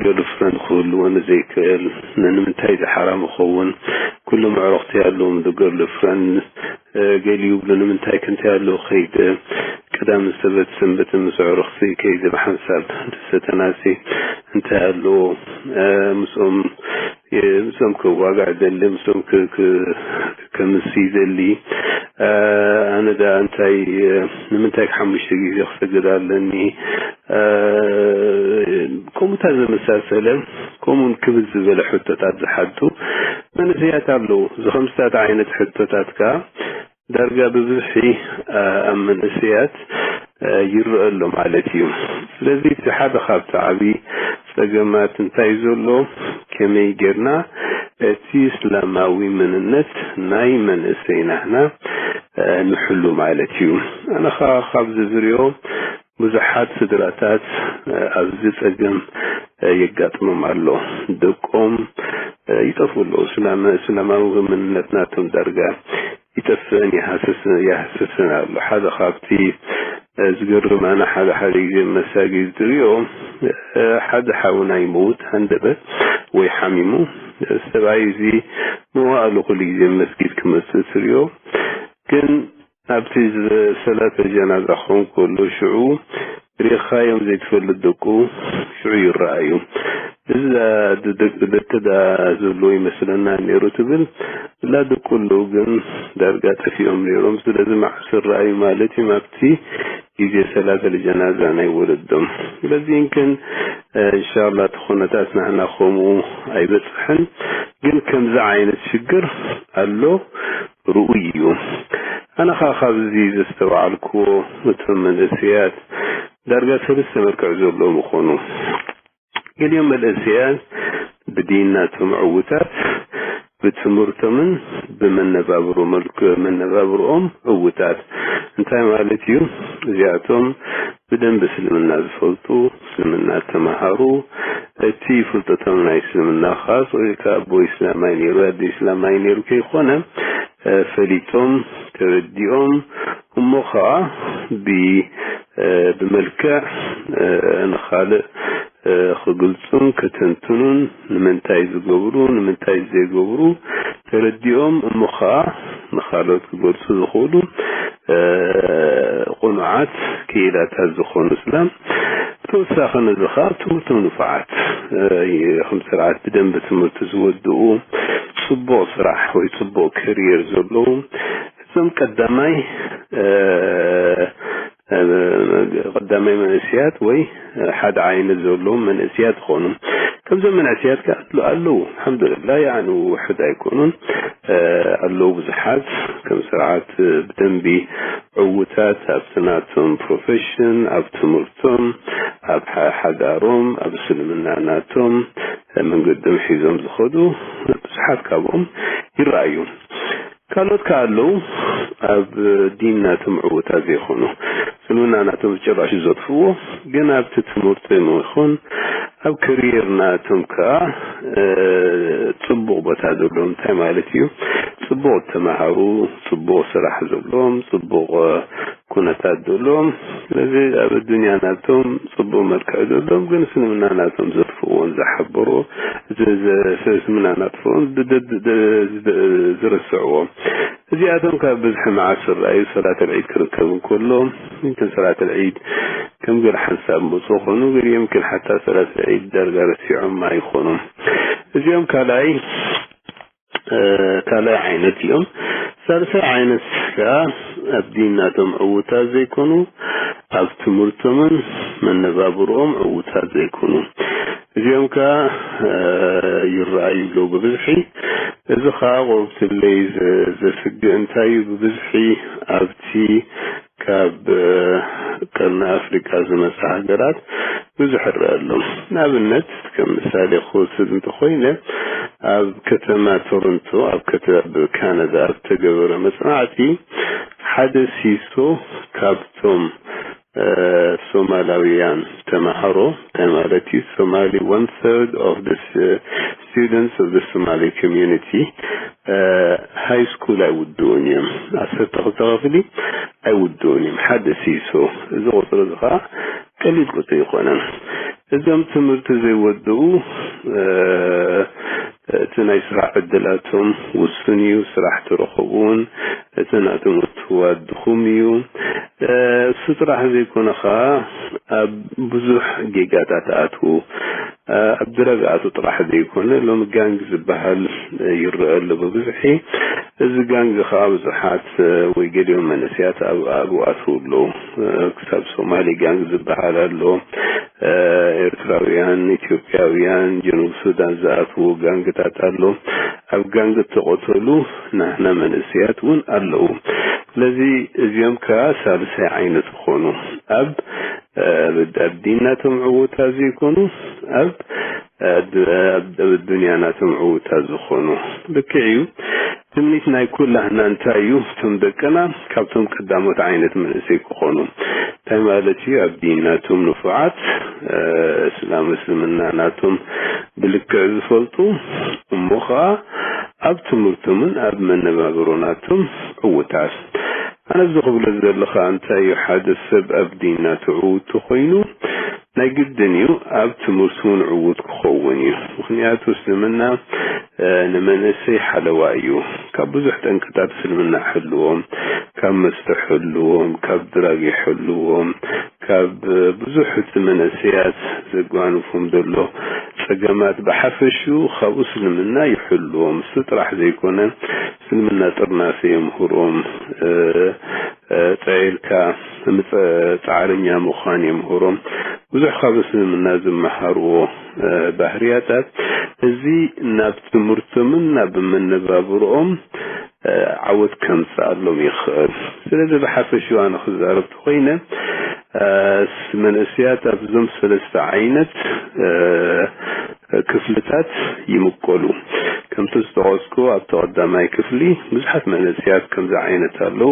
ገርልፍረንድ ክህልወኒ ዘይክእል? ንምንታይ እዚ ሓራም ይኸውን? ኩሎም ኣዕሩኽተይ ኣለዎም ዶ ገርልፍረንድ? እ፣ ገሊኡ ይብሉ፣ ንምንታይ ከ እንታይ ኣለዎ ከይደ ቀዳምን ሰበት ሰንበትን ምስ ኣዕሩኽተይ ከይደ ብሓንሳብ ተሰተናሲ እንታይ ኣለዎ? እ፣ ምስኦም፣ እ፣ ምስኦም ክዋጋእ ደሊ፣ ምስኦም ክ-፣ ክ-፣ ከምሲ ደሊ። እ፣ ኣነ ደኣ እንታይ፣ እ፣ ንምንታይ ሓሙሽተ ግዜ ክሰግድ ኣለኒ? እ፣ ከምኡታ ዘመሳሰለ፣ ከምኡን ክብል ዝበለ ሕቶታት ዝሓቱ መንእሰያት ኣለዉ። እዚ ከምስታት ዓይነት ሕቶታት ከኣ ዳርጋ ብብዝሒ፣ እ፣ ኣብ መንእሰያት፣ እ፣ ይረአ ኣሎ ማለት እዩ። ስለዚ እቲ ሓደ ካብቲ ዓቢ ጸገማት እንታይ ዘሎ፣ ከመይ ጌርና እቲ እስላማዊ መንነት ናይ መንእሰይ ናህና፣ እ፣ ንሕሉ ማለት እዩ። ኣነ ኸኣ ካብዚ ዝሪኦ ብዙሓት ስድራታት፣ እ፣ ኣብዚ ጸገም፣ እ፣ የጋጥሞም ኣሎ። ደቆም፣ እ፣ ይጠፍኡ ኣለዉ። እስላም-፣ እስላማዊ መንነት ናቶም ዳርጋ ይጠፍእን ይሃስስ-፣ ይሃስስን ኣሎ። ሓደ ካብቲ፣ እ፣ ዝገርም፣ ኣነ ሓደ ሓደ ግዜ መሳጊድ ዝሪኦ፣ እ፣ ሓደ ሓውና ይመውት፣ ሃንደበት ወይ ሓሚሙ። ሰብኣይ እዚ መዋእሉ ኩሉ ግዜ መስጊድ ክመጽእ ትሪኦ። ግን ኣብቲ ዝ-፣ ሰላተ ጀናዛ ክኸውን ከሎ ሽዑ ሪኻዮም ዘይትፈልጥ ደቁ ሽዑ ይረኣዩ። እዚ ድ-፣ ደቂ፣ ደቂ ደኣ ዘለዎ ይመስለና ነይሩ ትብል። ብላ ደቁ ኣለዉ ግን ዳርጋ ጠፊኦም ነይሮም። ስለዚ መዓስ ይረኣዩ ማለት እዩ? ኣብቲ ግዜ ሰላተ ልጀናዛ ናይ ወለዶም። ስለዚ እንክን፣ እ፣ ኢንሻላህ እቲ ኩነታት ናህና ከምኡ ኣይበጽሕን። ግን ከምዚ ዓይነት ሽግር ኣሎ፣ ርኡይ እዩ። ኣነ ኸኣ ካብዚ ዘስተውዓልክዎ እቶም መንእሰያት ዳርጋ ሰለስተ መልክዕ ዘለዎም ይኾኑ። ገሊኦም መንእሰያት ብዲን ናቶም ዕዉታት፣ ብትምህርቶምን ብመነባብሮ መልክ-፣ መነባብሮኦም ዕዉታት። እንታይ ማለት እዩ? እዚኣቶም ብደንቢ እስልምና ዝፈልጡ፣ እስልምና ተማሃሩ፣ እቲ ፍልጠቶም ናይ እስልምና ኻስ ወይ ከኣ ኣቦይ እስላማይ ነይሩ፣ ኣደ እስላማይ ነይሩ ከይኮነ፣ እ፣ ፈሊጦም፣ ተረዲኦም፣ እሞ ኸኣ ብ-፣ እ፣ ብመልክዕ፣ እ፣ ንኻልእ፣ እ፣ ክግልጹን ከተንትኑን፣ ንምንታይ ዝገብሩ፣ ንምንታይ ዘይገብሩ ተረዲኦም፣ እሞ ኸኣ ንኻልኦት ክገልጹ ዝኽእሉ፣ እ፣ ቅኑዓት ክኢላታት ዝኾኑ እስላም። ተወሳኺ ነዚ ኸኣ ትምህርቶም ንፉዓት፣ እ፣ ከም ስርዓት ብደንቢ ትምህርቲ ዝወድኡ፣ ጽቡቕ ስራሕ ወይ ጽቡቕ ከርየር ዘለዎም፣ እዞም ቀዳማይ፣ እ፣ እ፣ ቀዳማይ መንእሰያት ወይ ሓደ ዓይነት ዘለዎም መንእሰያት ይኾኑ። ከምዞም መንእሰያት ከኣ ኣሎ-፣ ኣለዉ። ኣልሓምዱሊላህ፣ ያዕኒ ውሑድ ኣይኮኑን። እ፣ ኣለዉ ብዙሓት ከም ስርዓት ብደንቢ ዕዉታት ኣብቲ ናቶም ፕሮፌሽን፣ ኣብ ትምህርቶም፣ ኣብ ሓ-፣ ሓዳሮም፣ ኣብ እስልምና ናቶም መንገዶም ሒዞም ዝኸዱ ብዙሓት ካብኦም ይረኣዩ። ካልኦት ከኣ ኣለዉ ኣብ ዲን ናቶም ዕዉታት ዘይኮኑ። እስልምና ናቶም ብጭራሽ ዘጥፍዎ፣ ግን ኣብቲ ትምህርቶም ይኹን ኣብ ከርየር ናቶም ከኣ፣ እ፣ ጽቡቕ ቦታ ዘለዎም። እንታይ ማለት እዩ? ጽቡቕ ተማሃሩ፣ ጽቡቕ ስራሕ ዘለዎም፣ ጽቡቕ፣ እ፣ ኩነታት ዘለዎም። ስለዚ ኣብ ኣዱንያ ናቶም ጽቡቕ መልክዕ ዘለዎም፣ ግን እስልምና ናቶም ዘጥፍእዎን ዝሓበርዎ፣ እዚ ዘ-፣ እስልምና ናጥፍኦን ድ-፣ ድ-፣ ድ-፣ ድ-፣ ዝርስዕዎ። እዚኣቶም ካብ ብዝሒ መዓስ ዝረኣዩ ሰላት ኣልዒድ ክርከብ እንከሎ፣ ይምክን ሰላት ኣልዒድ ከም ገለ ሓንሳብ መጽኡ ኾኑ፣ ገሊኦም ግን ሓታ ሰላት ኣልዒድ ዳርጋ ረሲዖም ኣይኾኑን። እዚኦም ካልኣይ፣ እ፣ ካልኣይ ዓይነት እዮም። ሳልሳይ ዓይነት ከኣ ኣብ ዲን ናቶም ዕዉታት ዘይኮኑ፣ ኣብ ትምህርቶምን መነባብርኦም ዕዉታት ዘይኮኑ። እዚኦም ከኣ፣ እ፣ ይረኣዩ ኣለዉ ብብዝሒ። እዚ ከኣ ቆርብትለይ ዘ-፣ ዘስግእ እንታይ እዩ? ብብዝሒ ኣብቲ ካብ፣ እ፣ ቀርኒ ኣፍሪቃ ዝመጻ ሃገራት ብዙሕ ይረአ ኣሎ። ንኣብነት፣ ከም ምሳሌ ክወስድ እንተኾይነ፣ ኣብ ከተማ ቶሮንቶ፣ ኣብ ከተ-፣ ኣብ ካናዳ፣ ኣብ ተገበረ መጽናዕቲ፣ ሓደ ሲሶ ካብቶም፣ እ፣ ሶማላውያን ተማሃሮ፣ እንታይ ማለት እዩ? Somali፣ one third of the s-፣ students of the Somali community፣ እ፣ ሃይ ስኩል ኣይውድኡን እዮም። ዓሰርተ ክልተ ክፍሊ ኣይውድኡን እዮም። ሓደ ሲሶ። እዚ ቁጽሪ እዚ ኸዓ ቀሊል ቁጽሪ ኣይኮነን። እዞም ትምህርቲ ዘይወድኡ፣ እ፣ እቲ ናይ ስራሕ ዕድላቶም ውሱን እዩ። ስራሕ ተረኸቡ እውን እቲ ናቶም እትዋት ድኹም እዩ። እ፣ እሱ ጥራሕ ዘይኮነ ኸዓ ኣብ ብዙሕ ጌጋታት ኣትዉ። እ፣ ኣብ ድረግ ኣትዉ ጥራሕ ዘይኮነ ሎሚ ጋንግ ዝበሃል ይረአ ኣሎ ብብዝሒ። እዚ ጋንግ ኸዓ ብዙሓት፣ እ፣ ወይ ገሊኦም መንእሰያት ኣብ፣ ኣብኡ ኣትዉ ኣለዉ። እ፣ ክሳብ ሶማሊ ጋንግ ዝበሃል ኣሎ። እ፣ ኤርትራውያን፣ ኢትዮጵያውያን፣ ጀኑብ ሱዳን ዝኣትዉ ጋንግታት ኣሎ። ኣብ ጋንግ እተቐተሉ ናህና መንእሰያት እውን ኣለዉ። ስለዚ እዚኦም ከኣ ሳልሳይ ዓይነት ይኾኑ። ኣብ፣ እ፣ ኣብ ዲን ናቶም ዕዉታት ዘይኮኑ፣ ኣብ፣ እ፣ ኣብ፣ ኣብ ዱንያ ናቶም ዕዉታት ዝኾኑ። ልክዕ እዩ። ትምኒት ናይ ኩላህና እንታይ እዩ? እቶም ደቅና ካብቶም ቀዳሞት ዓይነት መንእሰይ ክኾኑ። እንታይ ማለት እዩ? ኣብ ዲናቶም ንፉዓት፣ እ፣ እስላም እስልምና ናቶም ብልክዕ ዝፈልጡ፣ እሞ ኸዓ ኣብ ትምህርቶምን ኣብ መነባብሮ ናቶም ዕዉታት። ኣነ እዚ ክብሎ ዝደሊ ኸዓ እንታይ እዩ? ሓደ ሰብ ኣብ ዲናቱ ዕዉት ተኾይኑ፣ ናይ ግድን እዩ ኣብ ትምህርቱ እውን ዕዉት ክኸውን እዩ። ምኽንያቱ እስልምና፣ እ፣ ንመንእሰይ ሓለዋ እዩ። ካብ ብዙሕ ጠንቅታት እስልምና ይሕልዎም፣ ካብ መስተ ይሕልዎም፣ ካብ ድራግ ይሕልዎም፣ ካብ ብዙሕ እቲ መንእሰያት ዘጓንፎም ዘሎ ጸገማት ብሓፈሽኡ ካብኡ እስልምና ይሕልዎም። እሱ ጥራሕ ዘይኮነ እስልምና ጥርናፈ የምህሮም፣ እ፣ እ፣ ጥዒርካ ምጸ-፣ ጻዕረኛ ምዃን የምህሮም። ብዙሕ ካብ እስልምና ዝመሃርዎ፣ እ፣ ባህርያታት እዚ ናብ ትምህርቶምን ናብ መነባብርኦም፣ እ፣ ዓወት ከምጽኣሎም ይኽእል። ስለዚ ብሓፈሽኡ ኣነ ክዛረብ ተኾይነ፣ እ፣ ስ-፣ መንእሰያት ኣብዞም ሰለስተ ዓይነት፣ እ፣ ክፍልታት ይምቀሉ። ከምቲ ዝጠቐስኩ ኣብቲ ቀዳማይ ክፍሊ ብዙሓት መንእሰያት ከምዚ ዓይነት ኣለዉ።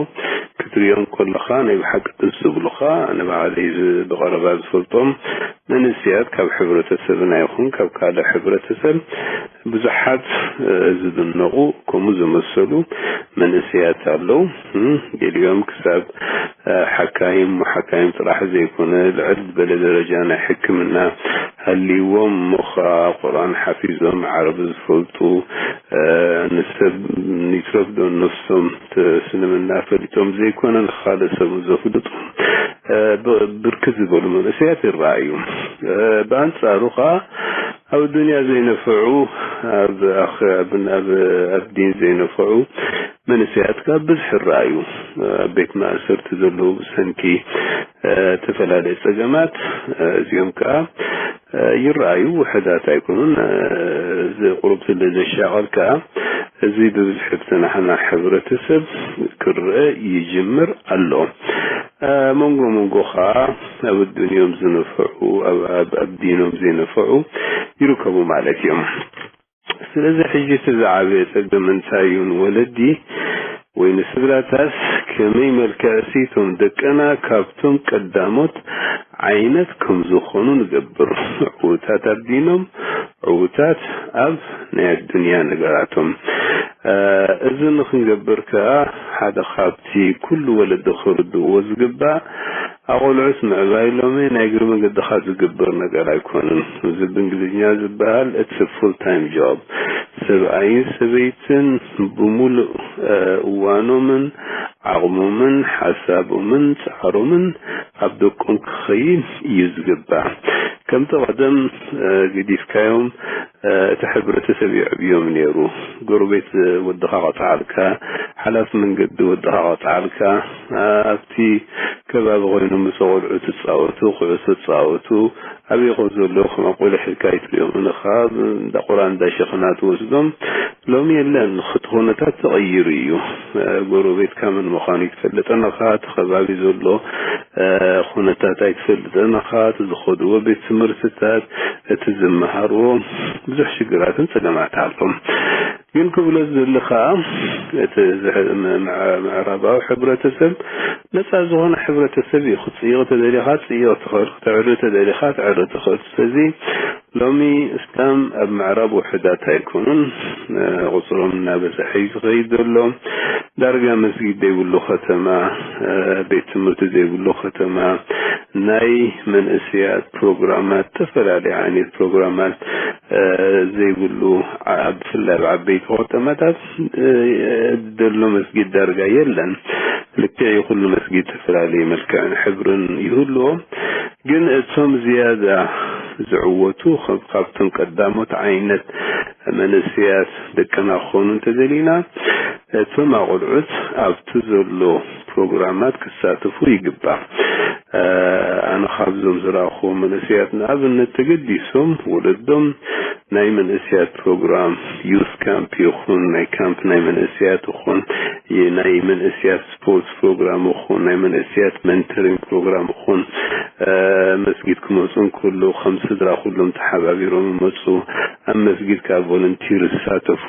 ክትሪኦም ከለኻ ናይ ብሓቂ ደስ ዝብሉኻ፣ ኣነ ባዕለይ ዝ-፣ ብቐረባ ዝፈልጦም መንእሰያት ካብ ሕብረተሰብና ይኹን ካብ ካልእ ሕብረተሰብ ብዙሓት፣ እ፣ ዝድነቑ ከምኡ ዝመሰሉ መንእሰያት ኣለዉ። እም፣ ገሊኦም ክሳብ፣ እ፣ ሓካይም፣ ሓካይም ጥራሕ ዘይኮነ ልዕል ዝበለ ደረጃ ናይ ሕክምና ሃልይዎም እሞ ኸዓ ቁርኣን ሓፊዞም ዓረቢ ዝፈልጡ፣ እ፣ ንሰብ ይትረፍ ዶ ነፍሶም እቲ እስልምና ፈሊጦም ዘይኮነ ንኻልእ ሰብ ዘፍልጡ፣ እ፣ ብ-፣ ብርክት ዝበሉ መንእሰያት ይረኣዩ። እ፣ ብኣንጻሩ ኸዓ ኣብ ዱንያ ዘይነፍዑ፣ ኣብ ኣኽ-፣ ኣብ፣ ኣብ፣ ኣብ ዲን ዘይነፍዑ መንእሰያት ከኣ ብዝሒ ይረኣዩ። ኣብ ቤት ማእሰርቲ ዘለዉ ብሰንኪ፣ እ፣ ዝተፈላለዩ ጸገማት፣ እ፣ እዚኦም ከኣ፣ እ፣ ይረኣዩ፣ ውሑዳት ኣይኮኑን። እ፣ እዚ ቁሩብ ስለ ዘሻቐል ከኣ፣ እዚ ብብዝሒ ብቲ ናሕና ሕብረተሰብ ክረአ ይጅምር ኣሎ። እ፣ መንጎ መንጎ ከኣ ኣብ ኣዱንዮም ዝነፍዑ፣ ኣብ፣ ኣብ፣ ኣብ ዲኖም ዘይነፍዑ ይርከቡ ማለት እዮም። ስለዚ ሕጂ እቲ ዝዓበየ ጸገም እንታይ እዩ? ንወለዲ ወይ ንስድራታት ከመይ መልክዕሲ እቶም ደቅና ካብቶም ቀዳሞት ዓይነት ከም ዝኾኑ ንገብር። ዕዉታት ኣብ ዲኖም፣ ዕዉታት ኣብ ናይ ኣዱንያ ነገራቶም። እዚ ንክንገብር ከኣ ሓደ ካብቲ ኩሉ ወለዲ ክርድእዎ ዝግባእ ኣቆልዑት ምዕባይ ሎሚ ናይ እግሪ መገድኻ ዝግበር ነገር ኣይኮነን። እዚ ብእንግሊዝኛ ዝበሃል it's a full time job። ሰብኣይን ሰበይትን ብምሉእ እዋኖምን ዓቕሞምን ሓሳቦምን ጻዕሮምን ኣብ ደቆም ክኸይድ እዩ ዝግባእ። ከምቲ ቀደም ገዲፍካዮም እቲ ሕብረተሰብ የዕብዮም ነይሩ። ጎረቤት ወድኻ ቀጽዓልካ፣ ሓላፊ መንገዲ ወድኻ ቀጽዓልካ፣ ኣብቲ ከባቢ ኮይኖም ምስ ቆልዑ ትጻወቱ፣ ኩዕሶ ትጻወቱ፣ ኣበይ ከም ዘለዉ ከም ኣቆልዑ ሒዝካ ኣይትርእዮም። ንኻ እንዳ ቁርኣን እንዳ ሸኽና ትወስዶም። ሎሚ የለን። እቲ ኩነታት ተቐይሩ እዩ። ጎረቤትካ መን ምዃኑ ኣይትፈልጥን ኢኻ። እቲ ከባቢ ዘሎ ኩነታት ኣይትፈልጥን ኢኻ። እቲ ዝኸድዎ ቤት ትምህርትታት፣ እቲ ዝመሃርዎ ብዙሕ ሽግራትን ጸገማት ኣሎ። ግን ክብሎ ዝደሊ ከኣ እቲ ምዕራባዊ ሕብረተሰብ ነጻ ዝኾነ ሕብረተሰብ እዩ። ክትጽይቕ ተደሊኻ ትጽይቕ ትኽእል፣ ክተዕሪ ተደሊኻ ትዕሪ ትኽእል። ስለዚ ሎሚ እስላም ኣብ ምዕራብ ውሑዳት ኣይኮኑን። ቁጽሮም እናበዝሐ እዩ ዝኸይድ ዘሎ። ዳርጋ መስጊድ ዘይብሉ ከተማ፣ ቤት ትምህርቲ ዘይብሉ ከተማ፣ ናይ መንእሰያት ፕሮግራማት፣ ዝተፈላለዩ ዓይነት ፕሮግራማት ዘይብሉ፣ ብፍላይ ኣብ ዓበይቲ ከተማታት ዘሎ መስጊድ ዳርጋ የለን። ልክዕ እዩ፣ ኩሉ መስጊድ ዝተፈላለየ መልክዕን ሕብርን ይህልዎ። ግን እቶም ዝያዳ ዝዕወቱ ካብቶም ቀዳሞት ዓይነት መንእሰያት ደቅና ክኾኑ እንተደሊና፣ እቶም ኣቆልዑት ኣብቲ ዘሎ ፕሮግራማት ክሳተፉ ይግባእ። ኣነ ካብዞም ዝረኣኹዎም መንእሰያት ንኣብነት ተገዲሶም ወለዶም ናይ መንእሰያት ፕሮግራም፣ ዩዝ ካምፕ ይኹን ናይ ካምፕ ናይ መንእሰያት ይኹን፣ ናይ መንእሰያት ስፖርት ፕሮግራም ይኹን፣ ናይ መንእሰያት መንተሪንግ ፕሮግራም ይኹን፣ መስጊድ ክመፁ እንከሎ ከም ስድራ ኩሎም ተሓባቢሮም ይመፁ። ኣብ መስጊድ ካብ ቮለንቲር ይሳተፉ።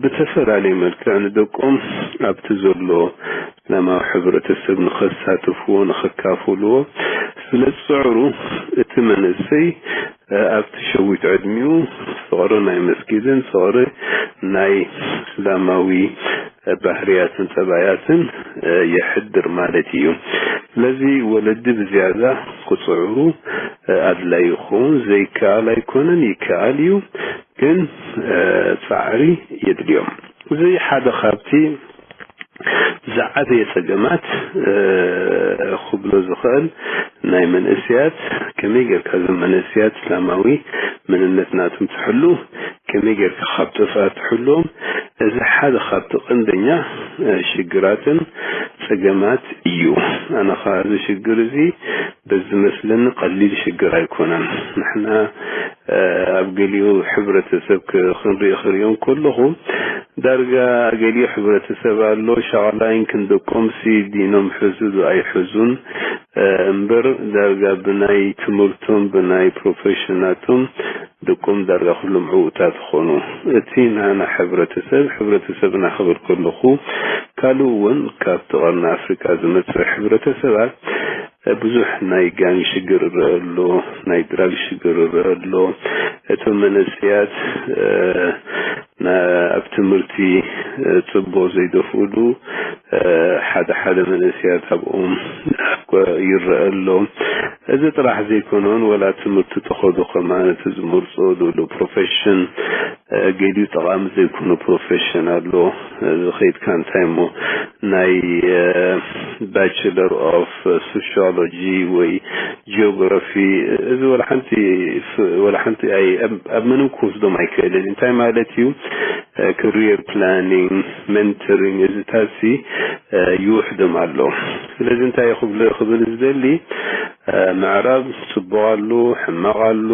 ብተፈላለየ መልክዕ ንደቆም ኣብቲ ዘሎ እስላማዊ ሕብረተሰብ ንኸሳትፍዎ፣ ንኸካፍልዎ ስለ ዝፅዕሩ፣ እቲ መንእሰይ ኣብቲ ሸዊት ዕድሚኡ ፍቕሪ ናይ መስጊድን ፍቕሪ ናይ እስላማዊ ባህርያትን ጠባያትን የሕድር ማለት እዩ። ስለዚ ወለዲ ብዝያዳ ክፅዕሩ ኣድላይ ይኸውን። ዘይከኣል ኣይኮነን፣ ይከኣል እዩ። ግን ጻዕሪ የድልዮም። እዚ ሓደ ካብቲ ዝዓበየ ጸገማት ክብሎ ዝኽእል ናይ መንእሰያት፣ ከመይ ጌርካ እዞም መንእሰያት እስላማዊ መንነት ናቶም ትሕሉ፣ ከመይ ጌርካ ካብ ጥፍኣት ትሕልዎም፣ እዚ ሓደ ካብቲ ቀንደኛ ሽግራትን ጸገማት እዩ። ኣነ ኸኣ እዚ ሽግር እዚ በዚ መስለኒ ቀሊል ሽግር ኣይኮነን። ንሕና ኣብ ገሊኡ ሕብረተሰብ ክንርኢ ክርእዮም ከለኹ ዳርጋ ገሊኡ ሕብረተሰብ ኣሎ ሻቕላይን ክንደቆምሲ ዲኖም ሕዙ ዶ ኣይሕዙን እምበር ዳርጋ ብናይ ትምህርቶም ብናይ ፕሮፌሽናቶም ደቆም ዳርጋ ኩሎም ዕዉታት ይኾኑ። እቲ ናና ሕብረተሰብ፣ ሕብረተሰብና ክብል ከለኹ ካልእ እውን ካብቲ ቀርኒ ኣፍሪቃ ዝመፅእ ሕብረተሰባት ብዙሕ ናይ ጋንግ ሽግር ይረአ ኣሎ፣ ናይ ድራግ ሽግር ይረአ ኣሎ። እቶም መንእሰያት ኣብ ትምህርቲ ፅቡቕ ዘይደፍእሉ ሓደ ሓደ መንእሰያት ኣብኦም ይረአ ኣሎ። እዚ ጥራሕ ዘይኮነውን ወላ ትምህርቲ ተኸዱ ከማን እቲ ዝመርፅኦ ዘሎ ፕሮፌሽን ገሊኡ ጠቓሚ ዘይኮነ ፕሮፌሽን ኣሎ። እዚ ከይድካ እንታይ እሞ ናይ ባችለር ኦፍ ሶሽዮሎጂ ወይ ጂኦግራፊ እዚ ወላ ሓንቲ ወላ ሓንቲ ኣብ ምንም ክወስዶም ኣይክእልን። እንታይ ማለት እዩ? ካሪየር ፕላኒንግ፣ ሜንተሪንግ እዚታሲ ይውሕዶም ኣሎ። ስለዚ እንታይ ክብል ዝደሊ ምዕራብ ጽቡቕ ኣሎ፣ ሕማቕ ኣሎ።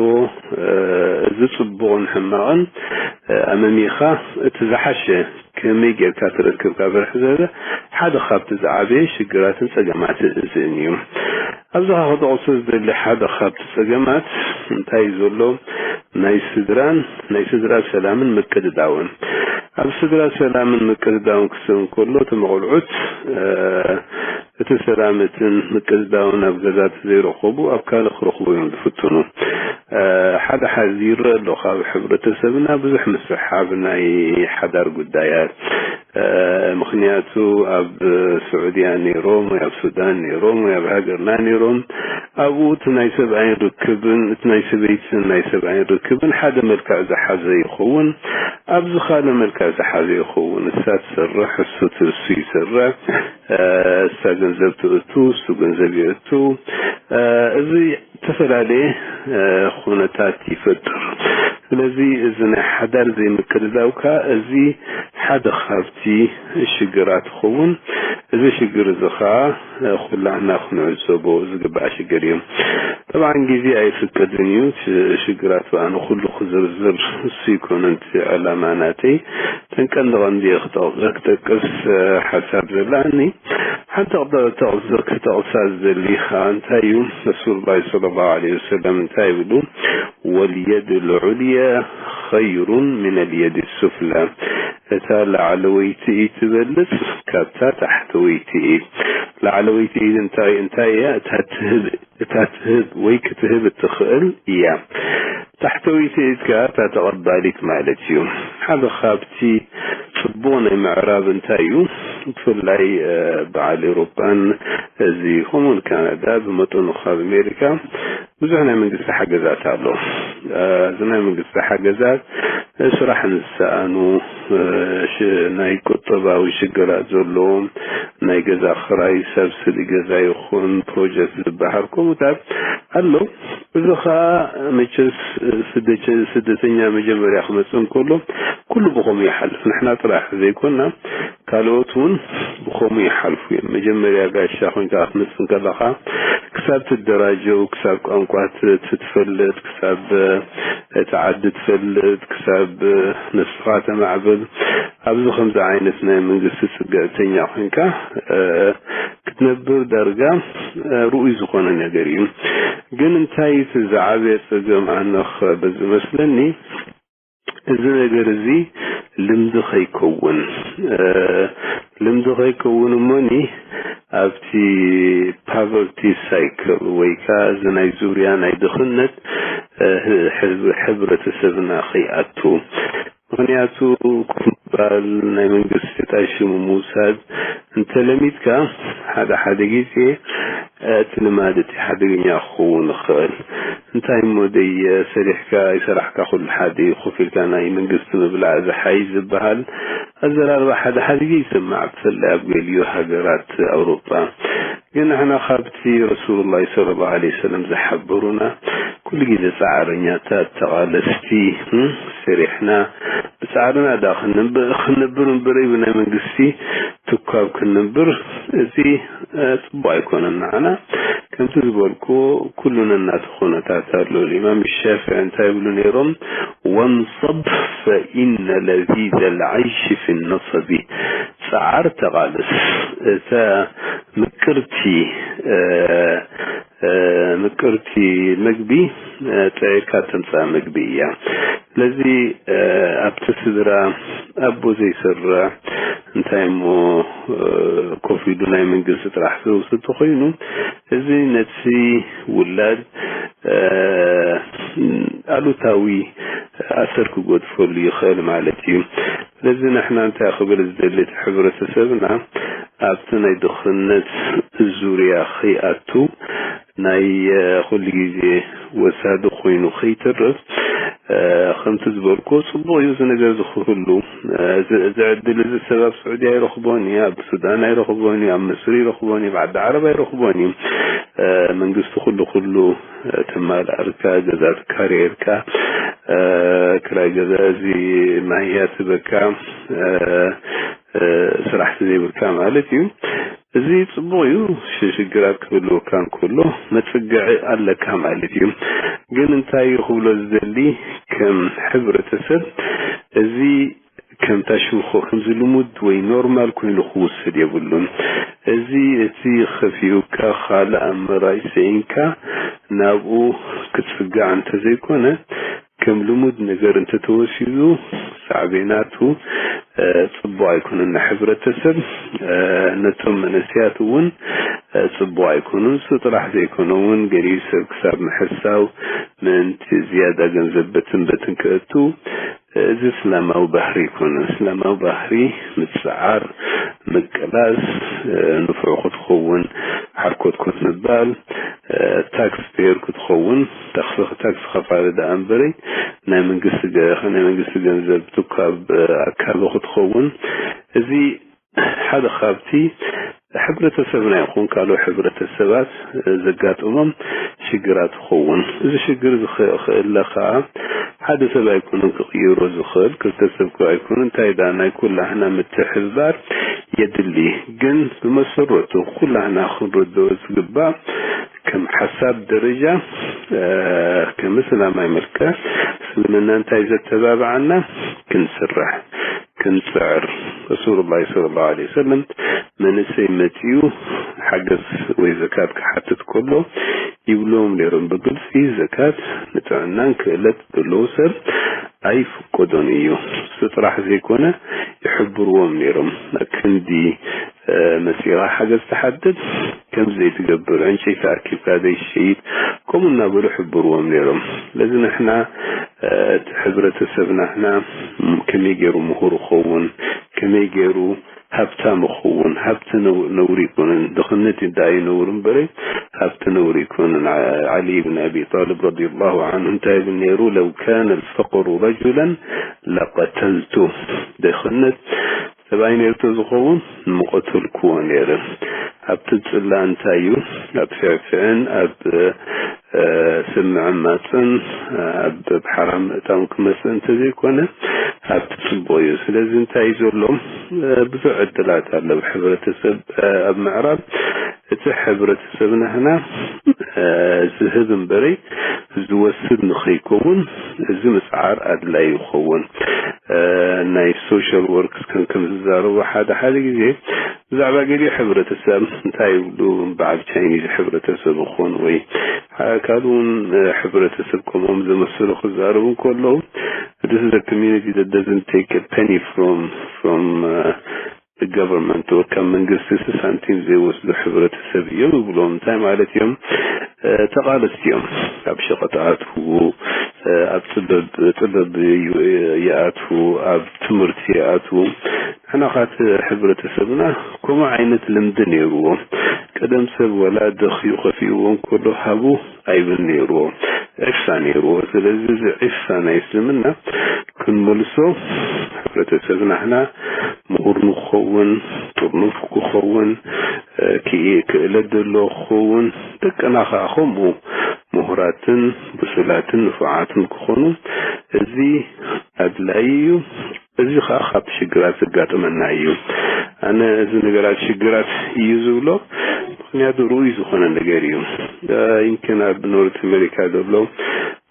እዚ ጽቡቕን ሕማቕን ኣመሚኻ እቲ ዝሓሸ ከመይ ጌርካ ትረክብ ካብ ርሕ ዝበለ ሓደ ካብቲ ዝዓበየ ሽግራትን ጸገማትን እዚ እዩ። ኣብዚ ኸዓ ክጠቕሶ ዝደሊ ሓደ ካብቲ ጸገማት እንታይ እዩ ዘሎ? ናይ ስድራን ናይ ስድራ ሰላምን ምቅድዳውን። ኣብ ስድራ ሰላምን ምቅድዳውን ክስብ እንከሎ እቶም ቆልዑት እቲ ሰላም እትን ምቅድዳውን ኣብ ገዛ ተዘይረኸቡ ኣብ ካልእ ክረኽቡ እዮም ዝፍትኑ። ሓደ ሓዚ ይረአ ኣሎ ካብ ሕብረተሰብና ብዙሕ ምስሕሓብ ናይ ሓዳር ጉዳያት። ምኽንያቱ ኣብ ስዑድያ ነይሮም ወይ ኣብ ሱዳን ነይሮም ወይ ኣብ ሃገርና ነይሮም፣ ኣብኡ እቲ ናይ ሰብኣይን ርክብን እቲ ናይ ሰበይትን ናይ ሰብኣይን ርክብን ሓደ መልክዕ ዝሓዘ ይኸውን። ኣብዚ ካልእ መልክዕ ዝሓዘ ይኸውን። እሳ ትሰርሕ፣ እሱ ት- እሱ ይሰርሕ፣ እሳ ገንዘብ ትእቱ፣ እሱ ገንዘብ የእቱ። እዚ ዝተፈላለየ ኩነታት ይፈጥር። ስለዚ እዚ ናይ ሓዳር ዘይምቅድዳው ከኣ እዚ ሓደ ካብቲ ሽግራት ይኸውን። እዚ ሽግር እዚ ከኣ ኩላህና ክንዕዘቦ ዝግባእ ሽግር እዩ። ጠብዓን ግዜ ኣይፍቅድን እዩ። ሽግራት በኣ ንኹሉ ክዝርዝር እሱ ይኮነ እቲ ዕላማ ናተይ። እተን ቀንዲ ቀንዲ እየ ክጠቕ- ክጠቅስ ሓሳብ ዘለኒ። ሓንቲ ክጠቕሳ ዝደሊ ከዓ እንታይ እዩ? ረሱሉላህ ሰለላሁ ዐለይሂ ወሰለም እንታይ ይብሉ? ወልየድ ልዑልያ ኸይሩን ሚነል የድ ሱፍላ። እታ ላዕለወይቲ ኢድ ትበልጽ ካብታ ታሕተወይቲ ኢድ። ላዕለወይቲ ኢድ እንታይ እንታይ እያ? እታ ትህብ እታ ትህብ ወይ ክትህብ እትኽእል እያ። ታሕተወይቲ ኢድ ከኣ እታ ተቐባሊት ማለት እዩ። ሓደ ካብቲ ጽቡቕ ናይ ምዕራብ እንታይ እዩ? ብፍላይ በዓል ኤውሮጳን እዚ ከምኡውን ካናዳ ብመጠኑ ካብ ኣሜሪካ ብዙሕ ናይ መንግስቲ ሓገዛት ኣሎ። እዚ ናይ መንግስቲ ሓገዛት ስራሕ ንዝሰኣኑ፣ ናይ ቁጠባዊ ሽግራት ዘለዎም፣ ናይ ገዛ ክራይ ሳብስዲ ገዛ ይኹን ፕሮጀክት ዝበሃል ከምኡታት ኣሎ። እዚ ኸኣ መቸስ ስደቸ- ስደተኛ መጀመርያ ክመጽእ እንከሎ ኩሉ ብኸምኡ ይሓልፍ። ንሕና ጥራሕ ዘይኮና ካልኦት እውን ብኸምኡ ይሓልፉ እዮም። መጀመርያ ጋሻ ኮይንካ ክትመጽእ እንከለኻ ክሳብ ትደራጀው፣ ክሳብ ቋንቋ ት- ትፈልጥ፣ ክሳብ እቲ ዓዲ ትፈልጥ፣ ክሳብ ነስኻ ተማዕብል፣ ኣብዚ ከምዚ ዓይነት ናይ መንግስቲ ጽግዕተኛ ኮይንካ ክትነብር ዳርጋ ርኡይ ዝኾነ ነገር እዩ። ግን እንታይ እቲ ዝዓበየ ጸገም ኣነኽ በዝመስለኒ እዚ ነገር እዚ ልምዲ ከይከውን ልምዲ ከይከውን እሞኒ ኣብቲ ፓቨርቲ ሳይክል ወይ ከዓ እዚ ናይ ዙርያ ናይ ድኽነት ሕብረተሰብና ከይኣቱ። ምኽንያቱ ኮፍ ምባል ናይ መንግስቲ ጣይ ሽሙ ምውሳድ እንተለሚድካ ሓደ ሓደ ግዜ እቲ ልማድ እቲ ሓደገኛ ክኸውን ይኽእል። እንታይ እሞ ደይ ሰሪሕካ ይሰራሕካ ኩሉ ሓደ እዩ። ኮፍ ኢልካ ናይ መንግስቲ ምብላዕ ዝሓይ ዝበሃል ኣዘራርባ ሓደ ሓደ ግዜ ይሰማዕ፣ ብፍላይ ኣብ ገሊኡ ሃገራት ኣውሮጳ። ግን ንሕና ካብቲ ረሱሉላህ ሰለላሁ ዐለይሂ ወሰለም ዝሓበሩና ኩሉ ግዜ ጻዕረኛታት ተቓለስቲ ሰሪሕና ብጻዕርና ዳ ክንነብር እምበረይ ብናይ መንግስቲ ትኳብ ክንነብር እዚ ጽቡቕ ኣይኮነን። ንዓና ከምቲ ዝበልኩ ኩሉ ነናቱ ኩነታት ኣሎ። ኢማም ሻፍዒ እንታይ ይብሉ ነይሮም? ወንሰብ ፈኢነ ለዚዘ ልዓይሽ ፊ ነሰቢ። ጻዓር ተቓልስ። እታ ምቅርቲ ምቅርቲ ምግቢ ጸዒርካ ተምጻእ ምግቢ እያ። ስለዚ ኣብቲ ስድራ ኣቦ ዘይስርዕ እንታይ እሞ ኮፍ ኢሉ ናይ መንግስቲ ጥራሕ ዝውስድ ተኮይኑ እዚ ነቲ ውላድ ኣሉታዊ ኣሰር ክጎድፈሉ ይኽእል ማለት እዩ። ስለዚ ንሕና እንታይ ክብል ዝደሊ እቲ ሕብረተሰብና ኣብቲ ናይ ድኽነት ዙርያ ከይኣቱ ናይ ኩሉ ግዜ ወሳዲ ኮይኑ ከይተርፍ ከምቲ ዝበልኩ ጽቡቕ እዩ እዚ ነገር እዚ ክህሉ። እዚ ዕድል እዚ ሰብ ኣብ ስዑድያ ይረኽቦን እዩ፣ ኣብ ሱዳን ኣይረኽቦን እዩ፣ ኣብ ምስሪ ይረኽቦን እዩ፣ ኣብ ዓዲ ዓረብ ኣይረኽቦን እዩ። መንግስቲ ኩሉ ኩሉ ተማላእርካ ገዛ ትካረየርካ ክራይ ገዛ እዚ ማህያ ትበካ ስራሕ ዘይብልካ ማለት እዩ። እዚ ጽቡቕ እዩ። ሽግራት ክህልወካ እንከሎ መጽግዒ ኣለካ ማለት እዩ። ግን እንታይ እዩ ክብሎ ዝደሊ ከም ሕብረተሰብ እዚ ከምታ ሽንኮ ከምዚ ልሙድ ወይ ኖርማል ኮይኑ ክውሰድ የብሉን። እዚ እቲ ከፊኡካ ካልእ ኣመራጭ ስኢንካ ናብኡ ክትጽጋዕ እንተዘይኮነ ከም ልሙድ ነገር እንተተወሲዱ ሳዕቤናቱ ጽቡቕ ኣይኮነን። ንሕብረተሰብ ነቶም መንእሰያት እውን ጽቡቕ ኣይኮኑን። እሱ ጥራሕ ዘይኮነ እውን ገሊኡ ሰብ ክሳብ ምሕሳው ምእንቲ ዝያዳ ገንዘብ በትን በትን ክእቱ፣ እዚ እስላማዊ ባህሪ ይኮነ። እስላማዊ ባህሪ ምጽዓር፣ ምቅላስ፣ ንፉዕ ክትኸውን ሓርኮትኮት ምባል፣ ታክስ ፔየር ክትኸውን፣ ታክስ ታክስ ከፋሊ ደኣ እምበረይ ናይ መንግስቲ ገ-፣ ናይ መንግስቲ ገንዘብ ትኳብ ኣካቢ ክትኸውን፣ እዚ ሓደ ካብቲ ሕብረተሰብና ይኹን ካልኦ ሕብረተሰባት ዘጋጥሞም ሽግራት ይኸውን። እዚ ሽግር ዝኸ-፣ ክእለ ከኣ ሓደ ሰብ ኣይኮነን ክቕይሮ ዝኽእል፣ ክልተ ሰብ ከኣ ኣይኮነን፣ እንታይ ደኣ ናይ ኩላህና ምትሕብባር የድሊ። ግን ብመሰረቱ ኩላህና ክንርድኦ ዝግባእ ከም ሓሳብ ደረጃ፣ እ፣ ከም እስላማይ መልክዕ እስልምና እንታይ ዘተባብዓና ክንስራሕ፣ ክንጽዕር። ረሱሉላህ ሰለላሁ ዐለይሂ ወሰለም መንእሰይ መጺኡ ሓገዝ ወይ ዘካት ክሓትት ከሎ ይብሎም ነይሮም ብግልጺ፣ ዘካት ንጥዕናን ክእለት ዘለዎ ሰብ ኣይፍቀዶን እዩ። እሱ ጥራሕ ዘይኮነ ይሕብርዎም ነይሮም። ክንዲ፣ እ፣ መጺኻ ሓገዝ ትሓትት ከም ዘይትገብር፣ ዕንጨይቲ ኣኪብካ ዘይትሸይጥ፣ ከምኡ እናበሉ ይሕብርዎም ነይሮም። ስለዚ ንሕና፣ እ፣ እቲ ሕብረተሰብና ንሕና ከመይ ገይሩ ምሁር ይኸውን፣ ከመይ ገይሩ ሃብታም ይኸውን፣ ሃብቲ ነው-፣ ነውሪ ይኮነን፣ ድኽነት ደኣ እዩ ነውሪ እምበረ፣ ሃብቲ ነውሪ ይኮነን። ዓ-፣ ዓሊ ብን ኣቢ ጣልብ ረዲየላሁ ዐንሁ እንታይ ይብል ነይሩ? "ለው ካነ ልፈቅሩ ረጁለን ለቀተልቱ"፣ ድኽነት ሰብኣይ ነይሩ ተዝኸውን ምቐተልክዎ ነይረ። ኣብ ትጽላ እንታይ እዩ? ኣብ ፍዕፍዕን ኣብ፣ እ፣ ሰብ ምዕማጽን፣ ኣብ፣ ኣብ ሓራም ምእታውን ክመጽእ እንተዘይኮነ፣ ኣብቲ ጽቡቕ እዩ። ስለዚ እንታይ እዩ ዘሎ? እ፣ ብዙሕ ዕድላት ኣሎ። ኣብ ሕብረተሰብ፣ እ፣ ኣብ ምዕራብ እቲ ሕብረተሰብ ናህና፣ እ፣ ዝህብ እምበረይ ዝወስድ ንኸይከውን፣ እዚ ምጽዓር ኣድላይ ይኸውን። እ፣ ናይ ሶሻል ወርክስ ከም፣ ከም ዝዛረቡ ሓደ ሓደ ግዜ ብዛዕባ ገሊኡ ሕብረተሰብ እንታይ ይብሉ፣ በዓል ቻይኒዝ ሕብረተሰብ ይኹን ወይ ካልእ እውን፣ እ፣ ሕብረተሰብ ከምኦም ዝመስሉ ክዛረቡ እንከለዉ፣ this is a community that doesn't take a penny from, from, uh, the government or ካብ መንግስቲ ሳንቲም ዘይወስዱ ሕብረተሰብ እዮም ይብሎም። እንታይ ማለት እዮም? እ፣ ተቓለስቲ እዮም። ኣብ ሸቐጥ ኣትዉ፣ እ፣ ኣብ ጥበብ፣ ጥበብ ዩ-፣ ይኣትዉ፣ ኣብ ትምህርቲ ይኣትዉ። ንሕና ኻት ሕብረተሰብና ከምኡ ዓይነት ልምዲ ነይርዎ። ቀደም ሰብ ወላ ደኽዩ ከፊእዎ እንከሎ ሃቡ ኣይብል ነይርዎ። ዒፍሳ ነይርዎ። ስለዚ እዚ ዒፍሳ ናይ እስልምና ክንመልሶ፣ ሕብረተሰብና ንሕና ምሁር ንክኸውን፣ ጥርኑፍ ክኸውን፣ እ፣ ክኢ-፣ ክእለት ዘለዎ ክኸውን፣ ደቅና ኸዓ ከምኡ ምሁራትን ብሱላትን ንፉዓትን ክኾኑ፣ እዚ ኣድላዪ እዩ። እዚ ኸዓ ካብቲ ሽግራት ዘጋጥመና እዩ። ኣነ እዚ ነገራት ሽግራት እዩ ዝብሎ፣ ምኽንያቱ ርኡይ ዝኾነ ነገር እዩ። እ፣ ይምኪን ኣብ ኖርት ኣሜሪካ ዘሎ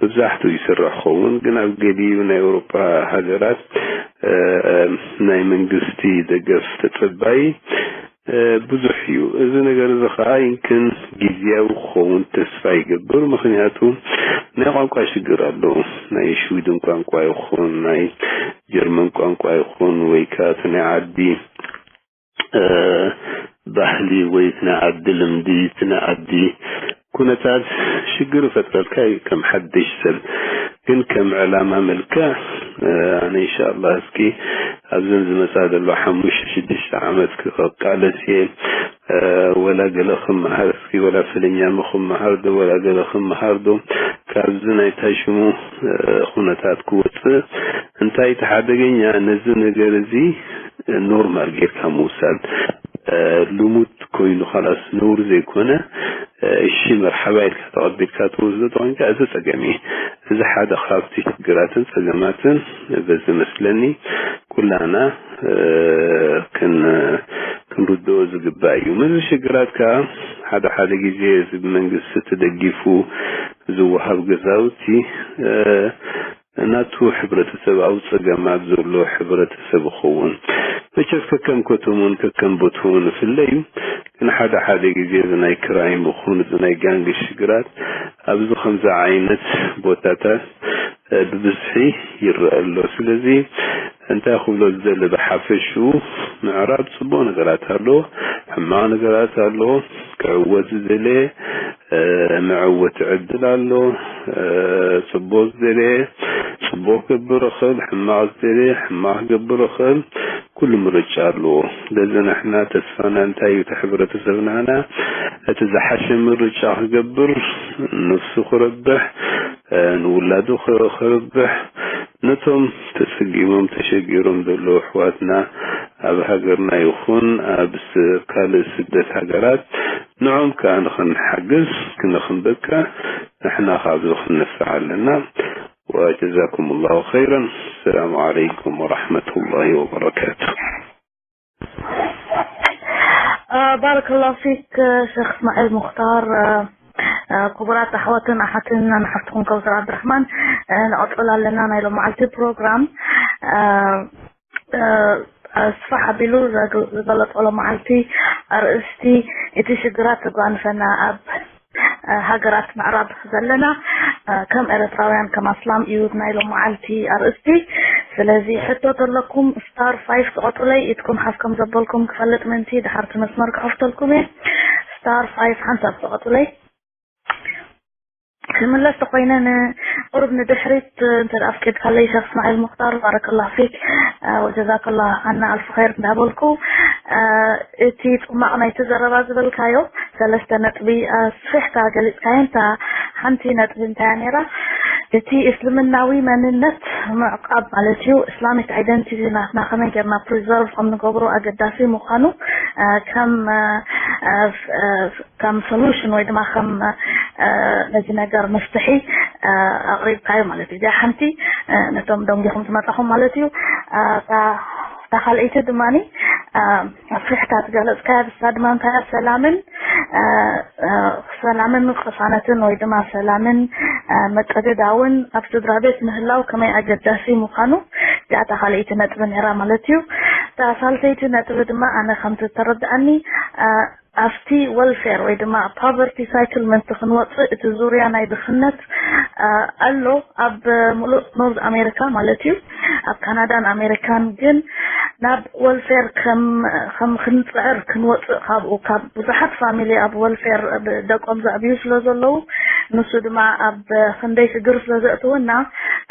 ብብዛሕቱ ይስራሕ ኸውን፣ ግን ኣብ ገሊኡ ናይ ኤውሮጳ ሃገራት፣ እ፣ ናይ መንግስቲ ደገፍ ተጸባዪ፣ እ፣ ብዙሕ እዩ። እዚ ነገር እዚ ኸዓ ይምኪን ግዝያዊ ክኸውን ተስፋ ይገብር፣ ምኽንያቱ ናይ ቋንቋ ሽግር ኣሎ። ናይ ሽዊድን ቋንቋ ይኹን፣ ናይ ጀርመን ቋንቋ ይኹን፣ ወይ ከኣ እቲ ናይ ዓዲ፣ እ፣ ባህሊ ወይ እቲ ናይ ዓዲ ልምዲ፣ እቲ ናይ ዓዲ ኩነታት ሽግር ይፈጥረልካ እዩ ከም ሓድሽ ሰብ። ግን ከም ዕላማ መልክዕ፣ እ፣ ኣነ ኢንሻኣላህ እስኪ ኣብዘን ዝመጻ ዘሎ ሓሙሽተ ሽዱሽተ ዓመት ክቃለስ እየ። እ፣ ወላ ገለ ክመሃር እስኪ፣ ወላ ፍልኛ ክመሃር ዶ፣ ወላ ገለ ክመሃር ዶ፣ ካብዚ ናይ ታሽሙ፣ እ፣ ኩነታት ክወጽእ። እንታይ እቲ ሓደገኛ፣ ነዚ ነገር እዚ ኖርማል ጌርካ ምውሳድ፣ እ፣ ልሙድ ኮይኑ ኻላስ ነውሪ ዘይኮነ፣ እ፣ እሺ መርሓባ ኢልካ ተቐቢልካ ትወስዶ ተኾንካ፣ እዚ ጸገም እዩ። እዚ ሓደ ካብቲ ሽግራትን ጸገማትን በዚ መስለኒ ኩላና፣ እ፣ ክን-፣ ክንርድኦ ዝግባእ እዩ። ምስዚ ሽግራት ከኣ ሓደ ሓደ ግዜ እዚ ብመንግስቲ ተደጊፉ ዝወሃብ ገዛውቲ፣ እ፣ ናቱ ሕብረተሰብ ኣብ ጸገማት ዘሎ ሕብረተሰብ ይኸውን። መቸስ ከከም ከተምኡን ከከም ቦትኡን ይፍለ እዩ። ግን ሓደ ሓደ ግዜ እዚ ናይ ክራይም ይኹን እዚ ናይ ጋንግ ሽግራት ኣብዚ ከምዚ ዓይነት ቦታታት፣ እ፣ ብብዝሒ ይረአ ኣሎ። ስለዚ እንታይ ክብሎ ዝደሊ፣ ብሓፈሽኡ ምዕራብ ጽቡቕ ነገራት ኣለዎ፣ ሕማቕ ነገራት ኣለዎ። ክዕወት ዝደለ፣ እ፣ መዕወቲ ዕድል ኣሎ። እ፣ ጽቡቕ ዝደለ ጽቡቕ ክገብር ይኽእል፣ ሕማቕ ዝደለ ሕማቕ ክገብር ይኽእል። ኩሉ ምርጫ ኣለዎ። ስለዚ ንሕና ተስፋና እንታይ እዩ? እቲ ሕብረተሰብናና እቲ ዝሓሸ ምርጫ ክገብር፣ ነፍሱ ክረብሕ፣ እ፣ ንውላዱ ክ-፣ ክረብሕ፣ ነቶም ተጸጊሞም ተሸጊሮም ዘለዉ ኣሕዋትና ኣብ ሃገርና ይኹን ኣብ ስ-፣ ካልእ ስደት ሃገራት፣ ንዖም ከኣ ንኽንሓግዝ ክንኽንበቅዕ ንሕና ካብዚ ክንነስሕ ኣለና። وجزاكم الله خيرا. السلام عليكم ورحمة الله وبركاته. ባረከላሁ ፊክ ሸክ እስማዒል ሙክታር። ክቡራት ኣሕዋትን ኣሓትን ንሓፍትኩም ከውሰር ዓብድራሕማን። ንቐፅል ኣለና ናይ ሎመዓልቲ ፕሮግራም። ኣስፋሕ ኣቢሉ ዝገለፀ ሎመዓልቲ ኣርእስቲ እቲ ሽግራት ተጓንፈና ኣብ ሃገራት ምዕራብ ዘለና ከም ኤረትራውያን ከም ኣስላም እዩ ናይ ሎመዓልቲ ኣርእስቲ። ስለዚ ሕቶ ተለኩም ስታር ፋይፍ ተቐጡለይ ኢትኩም ሓፍ ከም ዘበልኩም ክፈልጥ ምንቲ ድሓርቲ መስመር ክኸፍተልኩም እየ። ስታር ፋይፍ ሓንሳብ ተቐጡለይ። ክምለስ ተኮይነ ንቁሩብ ንድሕሪት እንተ ኣፍቂድካለይ ሸክ እስማዒል ሙክታር ባረከላህ ፊክ ወጀዛከላህ ኣና ኣልፍ ኸይር እንዳበልኩ እቲ ጽማቕ ናይቲ ዘረባ ዝበልካዮ ሰለስተ ነጥቢ ኣስፊሕካ ገሊጽካዮ እንታ ሓንቲ ነጥቢ እንታያ ነይራ እቲ እስልምናዊ መንነት ምዕቃብ ማለት እዩ። Islamic identity ናትና ከመይ ጌርና preserve ከም ንገብሮ ኣገዳሲ ምዃኑ ከም ከም solution ወይ ድማ ከም ነዚ ነገር መፍትሒ ኣቕሪብካዮ ማለት እዩ። እዚኣ ሓንቲ ነቶም ደንጊኹም ዝመጻኹም ማለት እዩ። እታ ካልኣይቲ ድማ ኣስፊሕካ ዝገለጽካያ ብሳ ድማ እንታይ ሰላምን ሰላምን ቅሳነትን ወይ ድማ ሰላምን ምቅድዳውን ኣብ ስድራ ቤት ምህላው ከመይ ኣገዳሲ ምዃኑ እዚኣ እታ ካልኣይቲ ነጥቢ ነይራ ማለት እዩ። እታ ሳልሰይቲ ነጥቢ ድማ ኣነ ከምቲ ዝተረድኣኒ ኣብቲ welfare ወይ ድማ poverty cycle ምእንቲ ክንወፅእ እቲ ዙርያ ናይ ድኽነት ኣሎ ኣብ ሙሉእ ኖርዝ ኣሜሪካ ማለት እዩ። ኣብ ካናዳን ኣሜሪካን ግን ናብ welfare ከም ከም ክንፅዕር ክንወፅእ ካብኡ ካብ ብዙሓት family ኣብ welfare ደቆም ዘዕብዩ ስለ ዘለዉ ንሱ ድማ ኣብ ክንደይ ሽግር ስለ ዘእትወና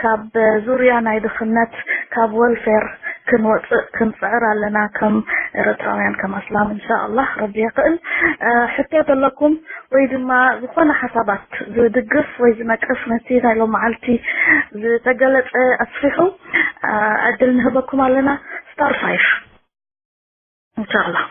ካብ ዙርያ ናይ ድኽነት ካብ welfare ክንወፅእ ክንፅዕር ኣለና ከም ኤረትራውያን ከም ኣስላም እንሻ ኣላህ ረቢ የኽእል። ሕቶ ዘለኩም ወይ ድማ ዝኾነ ሓሳባት ዝድግፍ ወይ ዝነቅፍ ነቲ ናይ ሎመዓልቲ ዝተገለፀ ኣስፊሑ ዕድል ንህበኩም ኣለና። ስታር ፋይፍ እንሻ ኣላህ።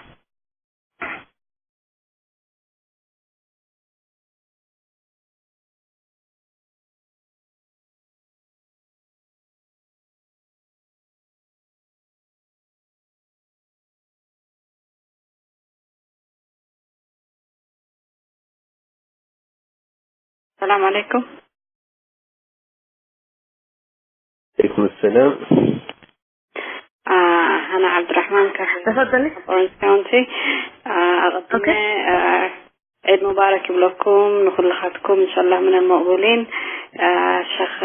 ሰላም ዓለይኩም። ዓለይኩም ሰላም። ኣነ ዓብድራሕማን ካብ ተፈደሊ። ኦረንጅ ካውንቲ። ኣቐድመ ዒድ ሙባረክ ይብለኩም ንኩልኻትኩም እንሻላህ ምን ኣልመቕቡሊን። ሸኽ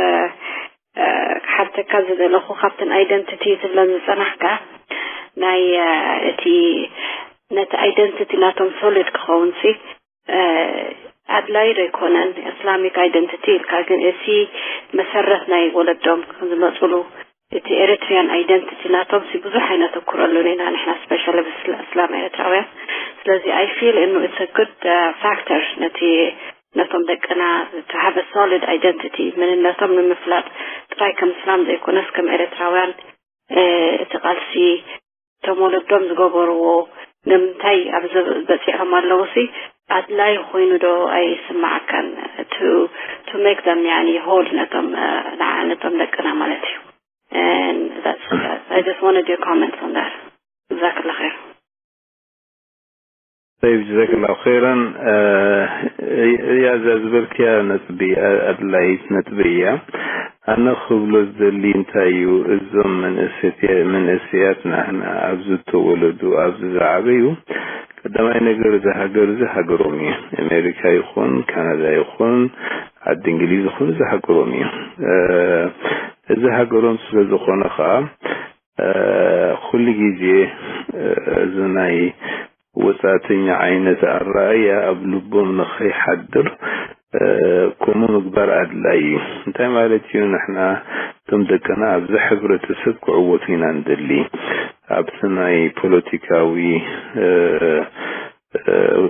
ክሓተካ ዝደለኹ ካብተን ኣይደንቲቲ ትብለን ዝፀናሕካ ናይ እቲ ነቲ ኣይደንቲቲ ናቶም ሶሊድ ክኸውን ሲ ኣድላይ ዶ ኣይኮነን? ኢስላሚክ ኣይደንቲቲ ኢልካ ግን እቲ መሰረት ናይ ወለዶም ዝመፅሉ እቲ ኤሪትሪያን ኣይደንቲቲ ናቶም ሲ ብዙሕ ኣይነተኩረሉን ኢና ንሕና ስፔሻሊ እስላም ኤሪትራውያን። ስለዚ I feel እኑ it's a good factor ነቲ ነቶም ደቅና to have a solid identity መንነቶም ንምፍላጥ ጥራይ ከም እስላም ዘይኮነስ ከም ኤሪትራውያን እቲ ቃልሲ እቶም ወለዶም ዝገበርዎ ንምንታይ ኣብዚ በፂሖም ኣለዉ ሲ ኣድላይ ኮይኑ ዶ ኣይስማዓካን to to make them ያኒ whole ነቶም ነቶም ደቅና ማለት እዩ። And that's I just wanted your comments on that. ጀዛክላ ኸይር። طيب ጀዛክላ ኸይረን። እያ እዛ ዝበልክያ ነጥቢ ኣድላይት ነጥቢ እያ። ኣነ ክብሎ ዝደሊ እንታይ እዩ እዞም መንእሰያት ናህና ኣብዚ ተወለዱ ኣብዚ ዝዓበዩ ቀዳማይ ነገር እዚ ሃገር እዚ ሃገሮም እዩ። ኣሜሪካ ይኹን ካናዳ ይኹን ዓዲ እንግሊዝ ይኹን እዚ ሃገሮም እዩ። እዚ ሃገሮም ስለ ዝኾነ ከዓ ኩሉ ግዜ እዚ ናይ ወጻእተኛ ዓይነት ኣረኣእያ ኣብ ልቦም ንኸይሓድር ከምኡ ምግባር ኣድላይ እዩ። እንታይ ማለት እዩ? ንሕና እቶም ደቅና ኣብዚ ሕብረተሰብ ክዕወቱ ኢና ንደሊ። ኣብቲ ናይ ፖለቲካዊ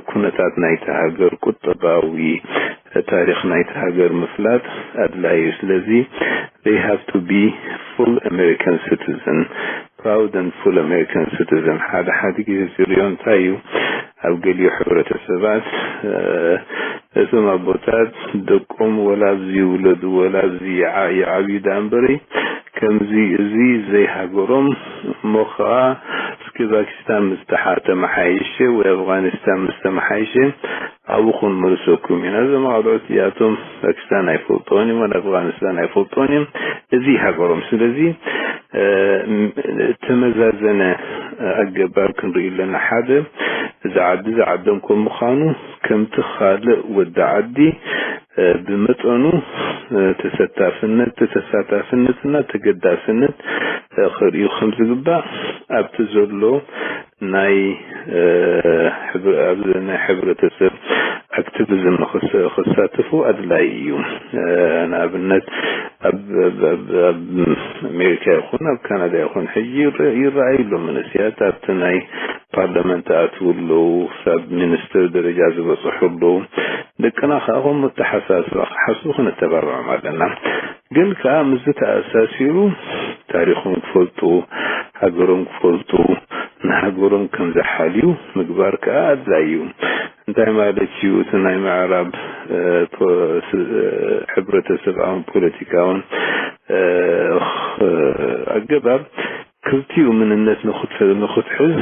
ኩነታት ናይቲ ሃገር፣ ቁጠባዊ ታሪኽ ናይቲ ሃገር ምፍላጥ ኣድላይ እዩ። ስለዚ they have to be full American citizen, proud and full American citizen። ሓደ ሓደ ግዜ ዝሪኦ እንታይ እዩ? ኣብ ገሊኡ ሕብረተሰባት እቶም ኣቦታት ደቆም ወላ ኣብዚ ይውለዱ ወላ ኣብዚ ይዓብዩ ደኣ እምበሪ ከምዚ እዚ ዘይሃገሮም እሞ ከዓ እስኪ ፓኪስታን ምስ ተሓ- ተመሓየሸ ወይ ኣፍጋኒስታን ምስ ተመሓየሸ ኣብኡ ክንመልሰኩም ኢና። እዞም ኣልዑት እዚኣቶም ፓኪስታን ኣይፈልጦን እዮም፣ ኣፍጋኒስታን ኣይፈልጦን እዮም። እዚ ሃገሮም። ስለዚ ተመዛዘነ ኣገባብ ክንርኢ ኣለና። ሓደ እዚ ዓዲ እዚ ዓዶም ከም ምዃኑ ከምቲ ካልእ ወዲ ዓዲ ብመጠኑ ተሰታፍነት፣ ተሳታፍነትና ተገዳስነት ክርእዩ ከም ዝግባእ ኣብቲ ዘሎ ናይ ናይ ሕብረተሰብ ኣክቲቪዝም ክሳተፉ ኣድላይ እዩ። ንኣብነት ኣብ ኣሜሪካ ይኹን ኣብ ካናዳ ይኹን ሕጂ ይረኣዩ ኣሎ። መንእሰያት ኣብቲ ናይ ፓርላመንት ኣትው ኣለዉ፣ ክሳብ ሚኒስትር ደረጃ ዝበፅሑ ኣለዉ። ደቅና ከዓ ከም ኣተሓሳስባ ክሓስቡ ክነተባብዖም ኣለና። ግን ከዓ ምስዚ ተኣሳሲሩ ታሪኾም ክፈልጡ፣ ሃገሮም ክፈልጡ፣ ንሃገሮም ከም ዝሓልዩ ምግባር ከዓ ኣድላይ እዩ። እንታይ ማለት እዩ? እቲ ናይ ምዕራብ ሕብረተሰብኣውን ፖለቲካውን ኣገባብ ክልቲኡ ምንነት ንክትሕዝ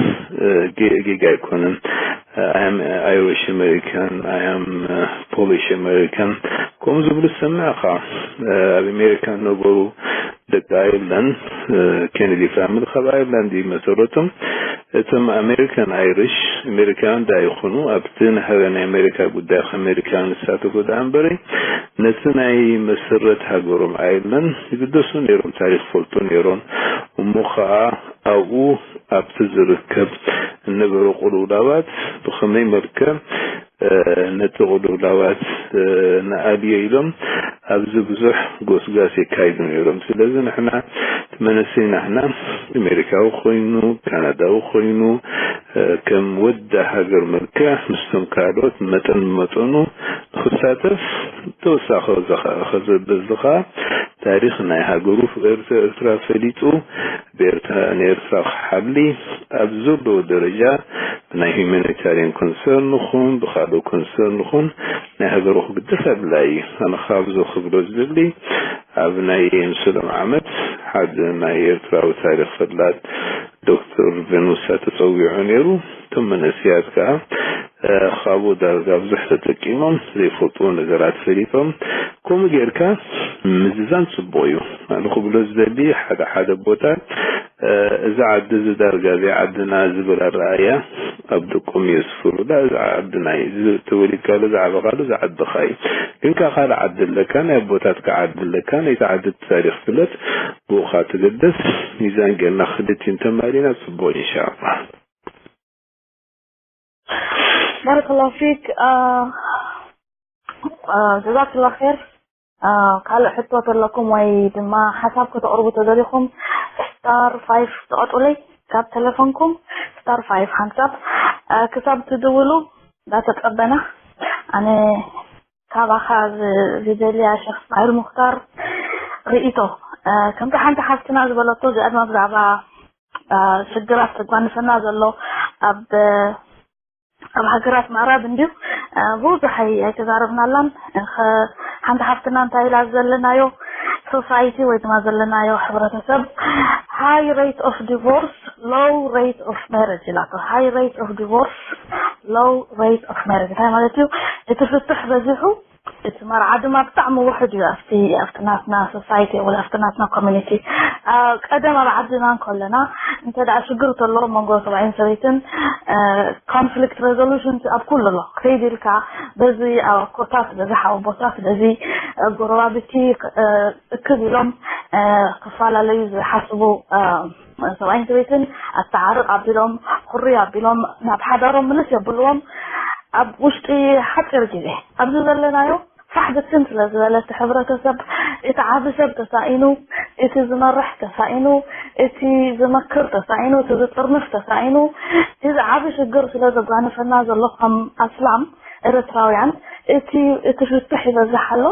ጌጋ ኣይኮነን። I am Irish American, I am Polish American ከምኡ ዝብሉ ዝሰምዕኻ። ኣብ ኣሜሪካ ነበሩ ደቂ ኣየርላንድ፣ ኬነዲ ፋሚሊ ካብ ኣየርላንድ እዩ መሰረቶም። እቶም ኣሜሪካን ኣይሪሽ ኣሜሪካውያን ዳ ይኹኑ ኣብቲ ንሕበ ናይ ኣሜሪካ ጉዳይ ከኣሜሪካውያን ዝሳተፉ ደኣ እምበሪ ነቲ ናይ መሰረት ሃገሮም ኣየርላንድ ይግደሱ ነይሮም፣ ታሪኽ ፈልጡ ነይሮም። እሞ ከዓ ኣብኡ ኣብቲ ዝርከብ እነበረ ቅልውላዋት ብኸመይ መልክዕ ነቲ ቅልውላዋት ንኣልዮ ኢሎም ኣብዚ ብዙሕ ጎስጋስ የካይዱ ነይሮም። ስለዚ ንሕና እቲ መነሰይ ናህና ኣሜሪካዊ ኮይኑ ካናዳዊ ኮይኑ ከም ወዲ ሃገር መልክዕ ምስቶም ካልኦት መጠን ብመጠኑ ንክሳተፍ ተወሳኺ በዚ ከዓ ታሪኽ ናይ ሃገሩ ኤርትራ ፈሊጡ ብኤርትራ ንኤርትራ ክሓሊ ኣብ ዘለዎ ደረጃ ብናይ ሁማኒታሪያን ኮንሰርን ይኹን ብካልኦ ኮንሰርን ይኹን ናይ ሃገሩ ክግደስ ኣድላይ እዩ። ኣነ ካብዚ ክብሎ ዝደሊ ኣብ ናይ ምስሎም ዓመት ሓደ ናይ ኤርትራዊ ታሪኽ ፈላጥ ዶክተር ቬኑሳ ተፀዊዑ ነይሩ። እቶም መንእሰያት ከዓ ካብኡ ዳርጋ ብዙሕ ተጠቂሞም ዘይፈልጥዎ ነገራት ፈሊጦም። ከምኡ ጌርካ ምዝዛን ፅቡቅ እዩ። ኣነ ክብሎ ዝደሊ ሓደ ሓደ ቦታ እዚ ዓዲ እዚ ዳርጋ ዘይዓድና ዝብል ኣረኣያ ኣብ ደቆም የስፍሩ። ዳ እዚ ዓድና እዩ፣ እዚ ተወሊድካሉ ዝዓበኻሉ እዚ ዓድኻ እዩ። ግን ካብ ካልእ ዓዲ ኣለካ፣ ናይ ኣቦታትካ ዓዲ ኣለካ፣ ናይቲ ዓዲ ታሪኽ ፍለጥ፣ ብኡኻ ትግደስ። ሚዛን ጌርና ክልቲኡ እንተማሊና ፅቡቅ ኢንሻኣላህ። ባረከላሁ ፊክ። ጀዛክላ ር። ካልእ ሕቶ ተለኩም ወይ ድማ ሓሳብ ከተቕርቡ ተደሊኹም ስታር ፋይፍ ትቐጡለይ ካብ ቴሌፎንኩም ስታር ፋይፍ ሓንሳብ ክሳብ ትድውሉ እንዳተጸበና ኣነ ካባኻ ዝደልያ ሸኽ እስማዒል ሙክታር ርእይቶ ከምቲ ሓንቲ ሓፍትና ዝበለቶ ዝዕድማ ብዛዕባ ሽግራት ተጓንፈና ዘሎ ኣብ ኣብ ሃገራት ምዕራብ እንድዩ ብዙሕ ኣይተዛረብናላን። ሓንቲ ሓፍትና እንታይ ኢላ ዘለናዮ ሶሳይቲ ወይ ድማ ዘለናዮ ሕብረተሰብ high rate of divorce, low rate of marriage ኢላቶ። High rate of divorce, low rate of marriage እንታይ ማለት እዩ? እቲ ፍትሕ በዚሑ እቲ መርዓ ድማ ብጣዕሚ ውሑድ እዩ ኣብቲ ኣብቲ ናትና ሶሳይቲ ወይ ኣብቲ ናትና ኮሚኒቲ። ቀደም ኣብ ዓድና እንከለና እንተ ደኣ ሽግር ተሎ መንጎ ሰብኣይን ሰበይትን ኮንፍሊክት ሬዞሉሽን ኣብ ኩሉ ኣሎ። ከይድ ኢልካ በዚ ኣኮታት፣ በዚ ሓወቦታት፣ በዚ ጎረባብቲ እክብ ኢሎም ክፈላለዩ ዝሓስቡ ሰብኣይን ሰበይትን ኣተዓርቕ ኣቢሎም ኩሪ ኣቢሎም ናብ ሓዳሮም ምልስ የብልዎም። ኣብ ውሽጢ ሓፂር ግዜ ኣብዚ ዘለናዮ ፋሕ ብትን ስለ ዝበለ እቲ ሕብረተሰብ፣ እቲ ዓቢ ሰብ ተሳኢኑ፣ እቲ ዝመርሕ ተሳኢኑ፣ እቲ ዝመክር ተሳኢኑ፣ እቲ ዝጥርንፍ ተሳኢኑ፣ እዚ ዓቢ ሽግር ስለ ዘጓነፈና ዘሎ ከም ኣስላም ኤርትራውያን፣ እቲ እቲ ፍትሕ ይበዝሕ ኣሎ።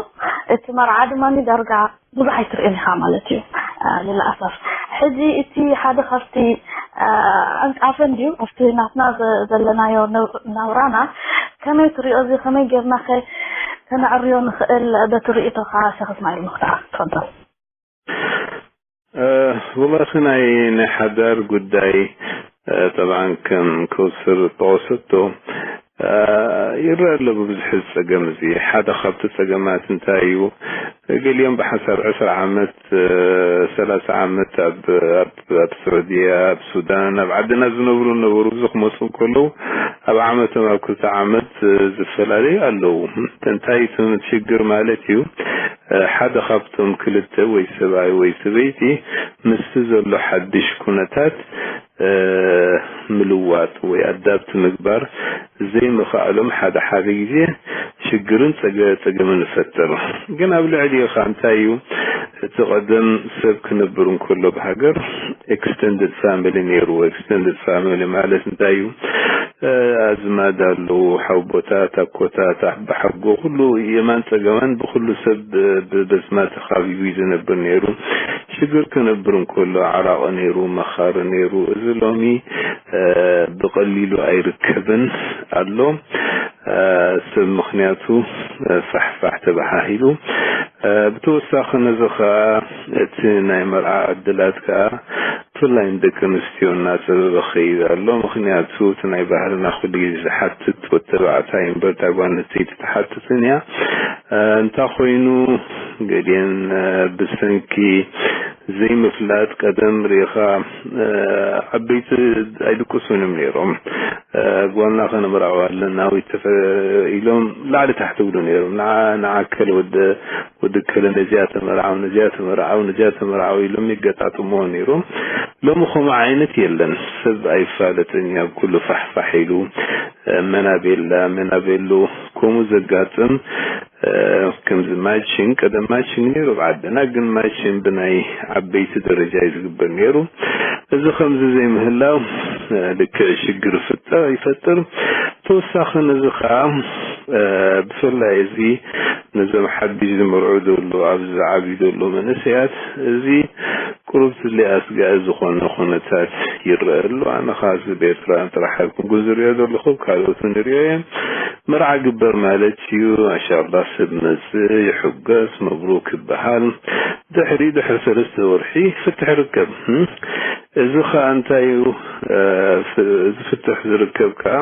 እቲ መርዓ ድማ ዳርጋ ብዙሕ ኣይትርእን ኢኻ ማለት እዩ። አ፣ ልልኣሳፍ ሕጂ እቲ ሓደ ካብቲ፣ አ፣ ኣንቃፈን ድዩ ኣብቲ ናትና ዘ-፣ ዘለናዮ ነብ-፣ ናብራና ከመይ ትሪኦ? እዚ ከመይ ጌርና ከ ከነዕርዮ ንኽእል? በቲ ርእይቶኻ ሸኽ እስማዒል ሙኽታር ትፈضل። እ፣ ወላኺ ናይ ናይ ሓዳር ጉዳይ፣ እ፣ ጠብዓን ከም ከውስር ጠቐሰቶ፣ እ፣ ይረአ ኣሎ ብብዝሒ ጸገም እዚ። ሓደ ካብቲ ጸገማት እንታይ እዩ? ገሊኦም ብሓንሳብ ዕስራ ዓመት፣ እ፣ ሰላሳ ዓመት ኣብ ኣብ ኣብ ስዑድያ፣ ኣብ ሱዳን፣ ኣብ ዓድና ዝነብሩ ነበሩ። እዚ ክመጹ እንከለዉ ኣብ ዓመቶም ኣብ ክልተ ዓመት፣ እ፣ ዝፈላለዩ ኣለዉ። እንታይ እቲ ሽግር ማለት እዩ? እ፣ ሓደ ካብቶም ክልተ ወይ ሰብኣይ ወይ ሰበይቲ ምስቲ ዘሎ ሓድሽ ኩነታት፣ እ፣ ምልዋጥ ወይ ኣዳፕት ምግባር ዘይምኽኣሎም ሓደ ሓደ ግዜ ሽግርን ጸገ-፣ ጸገምን ይፈጥር። ግን ኣብ ልዕሊኡ ኸኣ እንታይ እዩ? እቲ ቀደም ሰብ ክነብር እንከሎ ብሃገር ኤክስተንድድ ፋሚሊ ነይሩ። ኤክስተንድድ ፋሚሊ ማለት እንታይ እዩ? እ፣ ኣዝማድ ኣለዉ፣ ሓውቦታት፣ ኣኮታት፣ ኣቦሓጎ፣ ኩሉ የማን ጸገማን ብኩሉ ሰብ ብ-፣ ብ-፣ በስማ ተኻቢቡ እዩ ዝነብር ነይሩ። ሽግር ክነብር እንከሎ ዓራቒ ነይሩ፣ መኻሪ ነይሩ። እዚ ሎሚ፣ እ፣ ብቐሊሉ ኣይርከብን ኣሎ። እ፣ ሰብ ምኽንያቱ፣ እ፣ ፋሕፋሕ ተበሃሂሉ። እ፣ ብተወሳኺ ነዚ ኸኣ እቲ ናይ መርዓ ዕድላት ከኣ ብፍላይ ንደቂ ኣንስትዮ እናጸበበ ክኸይድ ኣሎ። ምኽንያቱ እቲ ናይ ባህልና ኩሉ ግዜ ዝሓትት ወዲ ተባዕታይ እምበር እታ ጓል ኣንስተይቲ ትሓትትን እያ። እ፣ እንታ ኾይኑ ገሊአን፣ እ፣ ብሰንኪ ዘይምፍላጥ ቀደም ርኢኻ፣ እ፣ ዓበይቲ ኣይድቅሱን እዮም ነይሮም። እ፣ ጓልና ከነምርዓዋ ኣለና ወይ ተፈ-፣ ኢሎም ላዕሊ ታሕቲ ይብሉ ነይሮም። ንዓ-፣ ንዓከል ወደ ወዲ ከለ ነዚኣ ተመርዓው፣ ነዚኣ ተመርዓው፣ ነዚኣ ተመርዓው ኢሎም የገጣጥምዎ ነይሮም። ሎሚ ከምኡ ዓይነት የለን። ሰብ ኣይፋለጥን እዩ፣ ኣብ ኩሉ ፋሕፋሕ ኢሉ፣ እ፣ መን ኣበይ ኣላ፣ መን ኣበይ ኣሎ፣ ከምኡ ዘጋጥም፣ እ፣ ከምዚ ማችንግ፣ ቀደም ማችንግ ነይሩ ኣብ ዓድና፣ ግን ማችንግ ብናይ ዓበይቲ ደረጃ እዩ ዝግበር ነይሩ። እዚ ከምዚ ዘይምህላው፣ እ፣ ልክዕ ሽግር ይፍጠር፣ ይፈጥር። ተወሳኺ ነዚ ኸኣ፣ እ፣ ብፍላይ እዚ ነዞም ሓድሽ ዝምርዑ ዘለዉ፣ ኣብዚ ዝዓብዩ ዘለዉ መንእሰያት፣ እዚ ቁሩብ ስለ ኣስጋኢ ዝኾነ ኩነታት ይረአ ኣሎ። ኣነ ኸኣ እዚ ብኤርትራውያን ጥራሕ ኣይኮንኩን ዝሪኦ ዘለኹ፣ ካልኦት እውን ይሪኦ እየ። መርዓ ግበር ማለት እዩ፣ ማሻኣላህ ሰብ መጽእ፣ ይሕጎስ፣ መብሩክ ይበሃል። ድሕሪ፣ ድሕሪ ሰለስተ ወርሒ ፍትሕ ይርከብ። እም? እዚ ኸኣ እንታይ እዩ? እ፣ ፍ-፣ እዚ ፍትሕ ዝርከብ ከኣ፣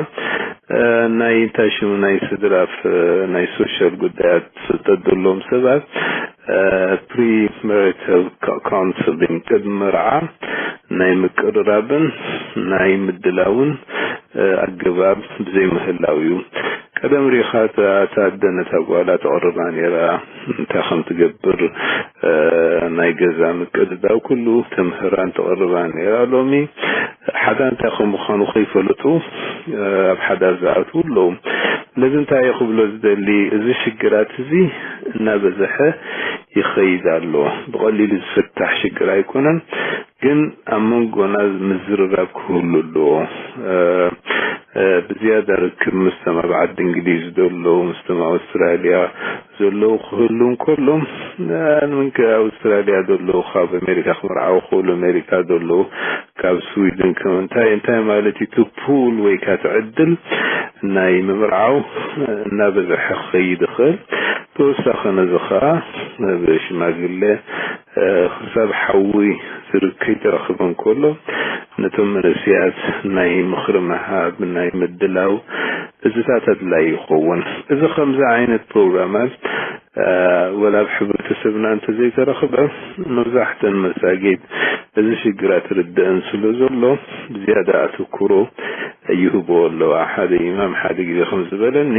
እ፣ ናይ እንታይ ሽሙ ናይ ስድራ ፍ-፣ ናይ ሶሻል ጉዳያት ፍልጠት ዘለዎም ሰባት፣ እ፣ ፕሪማሪታል ካ-፣ ካውንስሊንግ ቅድሚ መርዓ ናይ ምቅርራብን ናይ ምድላውን፣ እ፣ ኣገባብ ብዘይምህላው እዩ። ቀደም ሪኢኻ እታ፣ እታ ኣደ ነታ ጓላ ተቕርባ ነይራ፣ እንታይ ከም ትገብር፣ እ፣ ናይ ገዛ ምቅድዳው ኩሉ ተምህራን ተቕርባን ነይራ። ሎሚ ሓዳር እንታይ ከም ምዃኑ ከይፈለጡ፣ እ፣ ኣብ ሓዳር ዝኣትዉ ኣለዉ። ስለዚ እንታይ እየ ክብሎ ዝደሊ፣ እዚ ሽግራት እዚ እናበዝሐ ይኸይድ ኣሎ። ብቐሊሉ ዝፍታሕ ሽግር ኣይኮነን፣ ግን ኣብ መንጎና ምዝርራብ ክህሉ ኣለዎ። እ፣ እ፣ ብዝያዳ ርክብ ምስቶም ኣብ ዓዲ እንግሊዝ ዘለዉ፣ ምስቶም ኣውስትራልያ ዘለዉ ክህሉ እንከሎ፣ እ፣ ምንከ ኣውስትራልያ ዘለዉ ካብ ኣሜሪካ ክምርዓዉ ክህሉ፣ ኣሜሪካ ዘለዉ ካብ ስዊድን ከም እንታይ፣ እንታይ ማለት እዩ? እቲ ፑል ወይ ከኣ እቲ ዕድል ናይ ምምርዓው፣ እ፣ እናበዝሐ ክኸይድ ይኽእል። ተወሳኺ ነዚ ኸኣ፣ እ፣ ብሽማግለ፣ እ፣ ክሳብ ሓዊ ዝርከ-፣ ከይተረኽበ እንከሎ፣ ነቶም መንእሰያት ናይ ምኽሪ ምሃብ፣ ናይ ምድላው፣ እዚታት ኣድላዪ ይኸውን። እዚ ከምዚ ዓይነት ፕሮግራማት፣ እ፣ ወላ ኣብ ሕብረተሰብና እንተዘይተረኽበ፣ መብዛሕተን መሳጊድ እዚ ሽግራት ርድአን ስለ ዘሎ፣ ብዝያዳ ኣተኩሮ ይህብኦ ኣለዋ። ሓደ ኢማም ሓደ ግዜ ከም ዝበለኒ፣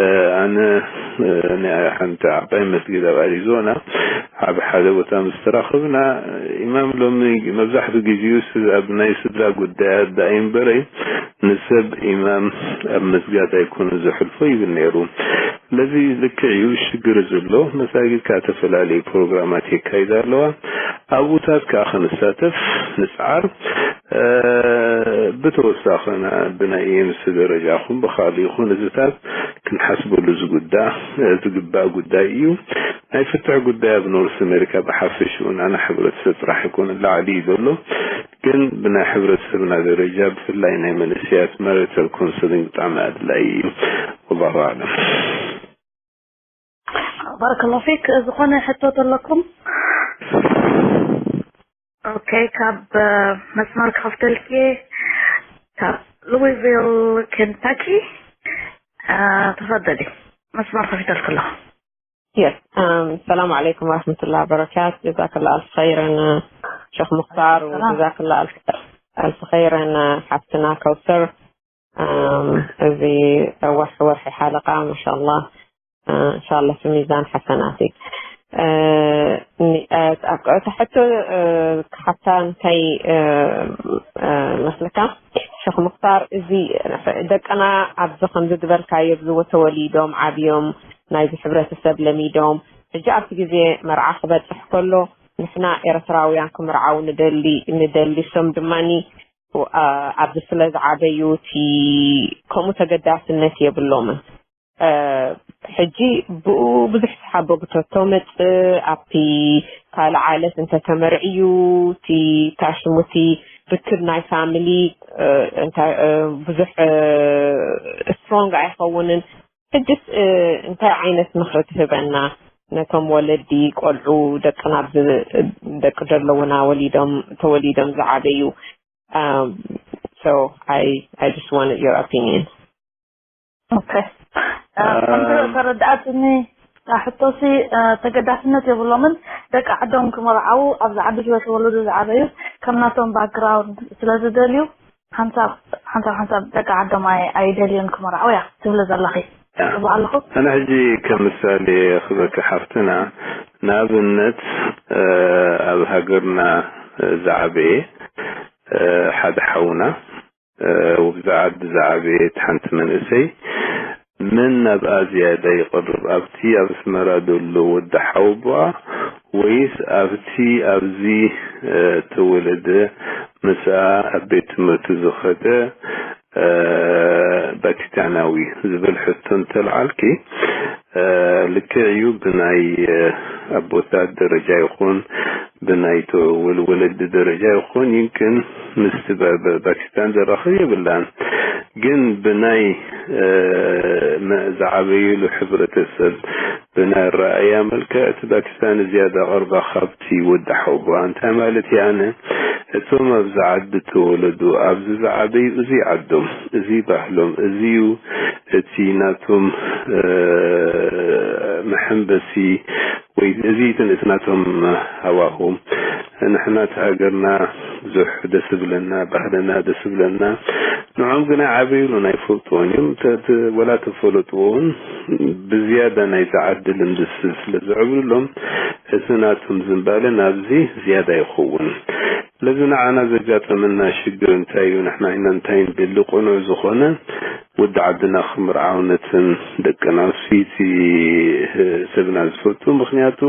እ፣ ኣነ፣ እ፣ ናይ ሓንቲ ዓባይ መስጊድ ኣብ ኣሪዞና፣ ኣብ ሓደ ቦታ ምስ ተራኸብና፣ ኢማም ሎሚ መብዛሕትኡ ግዜኡስ ኣብ ናይ ስድራ ጉዳያት ደኣ እምበረይ፣ ንሰብ ኢማም ኣብ መስጋድ ኣይኮነን ዘሕልፎ ይብል ነይሩ። ስለዚ ልክዕ እዩ፣ ሽግር ዘሎ መሳጊድ ከኣ ተፈላለዩ ፕሮግራማት የካይዳ ኣለዋ። ኣብኡታት ከኣ ክንሳተፍ ንጽዓር። እ፣ ብተወሳኺ ና-፣ ብናይ ኤምሲ ደረጃ ይኹን ብኻልእ ይኹን እዚታት ክንሓስበሉ ዝጉዳ-፣ ዝግባእ ጉዳይ እዩ። ናይ ፍትሕ ጉዳይ ኣብ ኖርስ ኣሜሪካ ብሓፈሽኡ ናና ሕብረተሰብ ጥራሕ ኣይኮነን ላዕሊ እዩ ዘሎ፣ ግን ብናይ ሕብረተሰብና ደረጃ ብፍላይ ናይ መንእሰያት ማሪታል ኮንሰሊንግ ብጣዕሚ ኣድላይ እዩ። ወላሁ ኣዕለም። ባረከላሁ ፊክ። ዝኾነ ሕቶ ኣለኩም? ኦኬ፣ ካብ መስመር ክኸፍተልኪ፣ ካብ ሉዊቪል ኬንታኪ። ተፈደሊ፣ መስመር ከፊተልኪ ኣለኹ። Yes. ሰላም ዓለይኩም ወረሕመቱላሂ ወበረካቱ። ጀዛከላ ኣልፍ ኸይረን ሸኽ ሙኽታር፣ ወጀዛከላ ኣልፍ ኸይረን ሓፍትና ከውሰር። እዚ ወርሒ ወርሒ ሓለቃ ማሻላ። እንሻላ ፊ ሚዛን ሓሰናቲ። እቲ ሕቶ ክሓታ እንታይ መስለካ ሸክ ሙክታር፣ እዚ ደቅና ኣብዚ ከምዚ ዝበልካዮ ኣብዚ ተወሊዶም ዓብዮም ናይዚ ሕብረተሰብ ለሚዶም፣ ሕጂ ኣብቲ ግዜ መርዓ ክበፅሕ ከሎ ንሕና ኤርትራውያን ክምርዓው ንደሊ ንደሊ፣ እሶም ድማ ኣብዚ ስለ ዝዓበዩ እቲ ከምኡ ተገዳስነት የብሎምን። ሕጂ ብኡ ብዙሕ ተሓበግተቶ መጽእ ኣብቲ ካልእ ዓለት እንተተመርዕዩ እቲ ታሽሙቲ ርክብ ናይ ፋሚሊ እንታይ ብዙሕ ስትሮንግ ኣይኸውንን። ሕጅስ እንታይ ዓይነት ምኽሪ ትህበና ነቶም ወለዲ ቆልዑ ደቅና ኣብዚ ደቂ ዘለውና ወሊዶም ተወሊዶም ዝዓበዩ? So I I just wanted your opinion. ኦኬ። ከምቲ ተረዳእትኒ ሕቶሲ ተገዳስነት የብሎምን። ደቂ ዓዶም ክመርዓው ኣብዚ ዓዲ ስለ ተወለዱ ዝዓበዩ ከም ናቶም ባክግራውንድ ስለ ዝደልዩ ሓንሳብ ሓንሳብ ሓንሳብ ደቂ ዓዶም ኣይ- ኣይደልዩን ክመርዓው እያ ትብሊ ዘለኺ። ጽቡቅ ኣለኹ። ኣነ ሕጂ ከም ምሳሌ ክበኪ ሓፍትና፣ ንኣብነት ኣብ ሃገርና ዝዓበየ ሓደ ሓውና ውብዛ ዓዲ ዝዓበየት ሓንቲ መንእሰይ መን ናብኣ ዝያዳ ይቐርብ? ኣብቲ ኣብ ኣስመራ ዘሎ ወዲ ሓወቦኣ ወይስ ኣብቲ ኣብዚ ተወለደ ምስኣ ኣብ ቤት ትምህርቲ ዝኸደ ፓኪስታናዊ ዝብል ሕቶ እንተልዓልኪ፣ ልክዕ እዩ ብናይ ኣቦታት ደረጃ ይኹን ብናይ ወለዲ ደረጃ ይኹን ይንክን ምስቲ ፓኪስታን ዘራኽብ የብላን። ግን ብናይ ዝዓበይሉ ሕብረተሰብ ብናይ ኣረኣእያ መልክዕ እቲ ፓኪስታን ዝያዳ ቀርባ ካብቲ ወዲ ሓውቦኣ። እንታይ ማለት እየ ኣነ? እቶም ኣብዚ ዓዲ ተወለዱ፣ ኣብዚ ዝዓበዩ፣ እዚ ዓዶም፣ እዚ ባህሎም፣ እዚ እዩ እቲ ናቶም መሐንበሲ ወይ እዚ ትንእቲ ናቶም ሃዋሁ። ንሕና እቲ ሃገርና ብዙሕ ደስ ብለና፣ ባህልና ደስ ብለና። ንዖም ግና ዓበዩሉን ኣይፈልጥዎን እዮም። ወላ ተፈለጥዎ እውን ብዝያዳ ናይ ዝዓዲ ልምዲ ስለ ዘዕብሉሎም እቲ ናቶም ዝንባለ ናብዚ ዝያዳ ይኸውን። ስለዚ ንዓና ዘጋጠመና ሽግር እንታይ እዩ? ንሕና ኢና እንታይ ንደሊ? ቅኑዕ ዝኾነ ወዲ ዓድና ክምርዓው ነትን ደቅና ስዊቲ ህዝብና ዝፈቱ። ምኽንያቱ